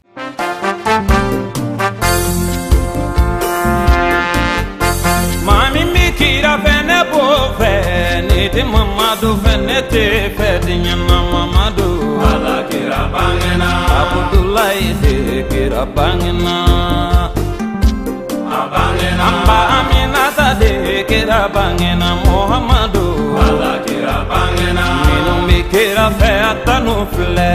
Maa min bɛ kira fɛ ne b'o fɛ, ne tɛ Mamadu fɛ ne tɛ fɛ diɲɛ na Mamadu. Ala kira bangena, Abudulayi de kira bangena. A bangena. An ba Aminata de kira bangena Muhammadu. Ala kira bangena. Minnu bɛ kira fɛ a tanu filɛ.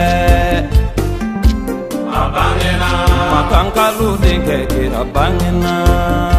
A bangena. Makankalu denkɛ kira bangena.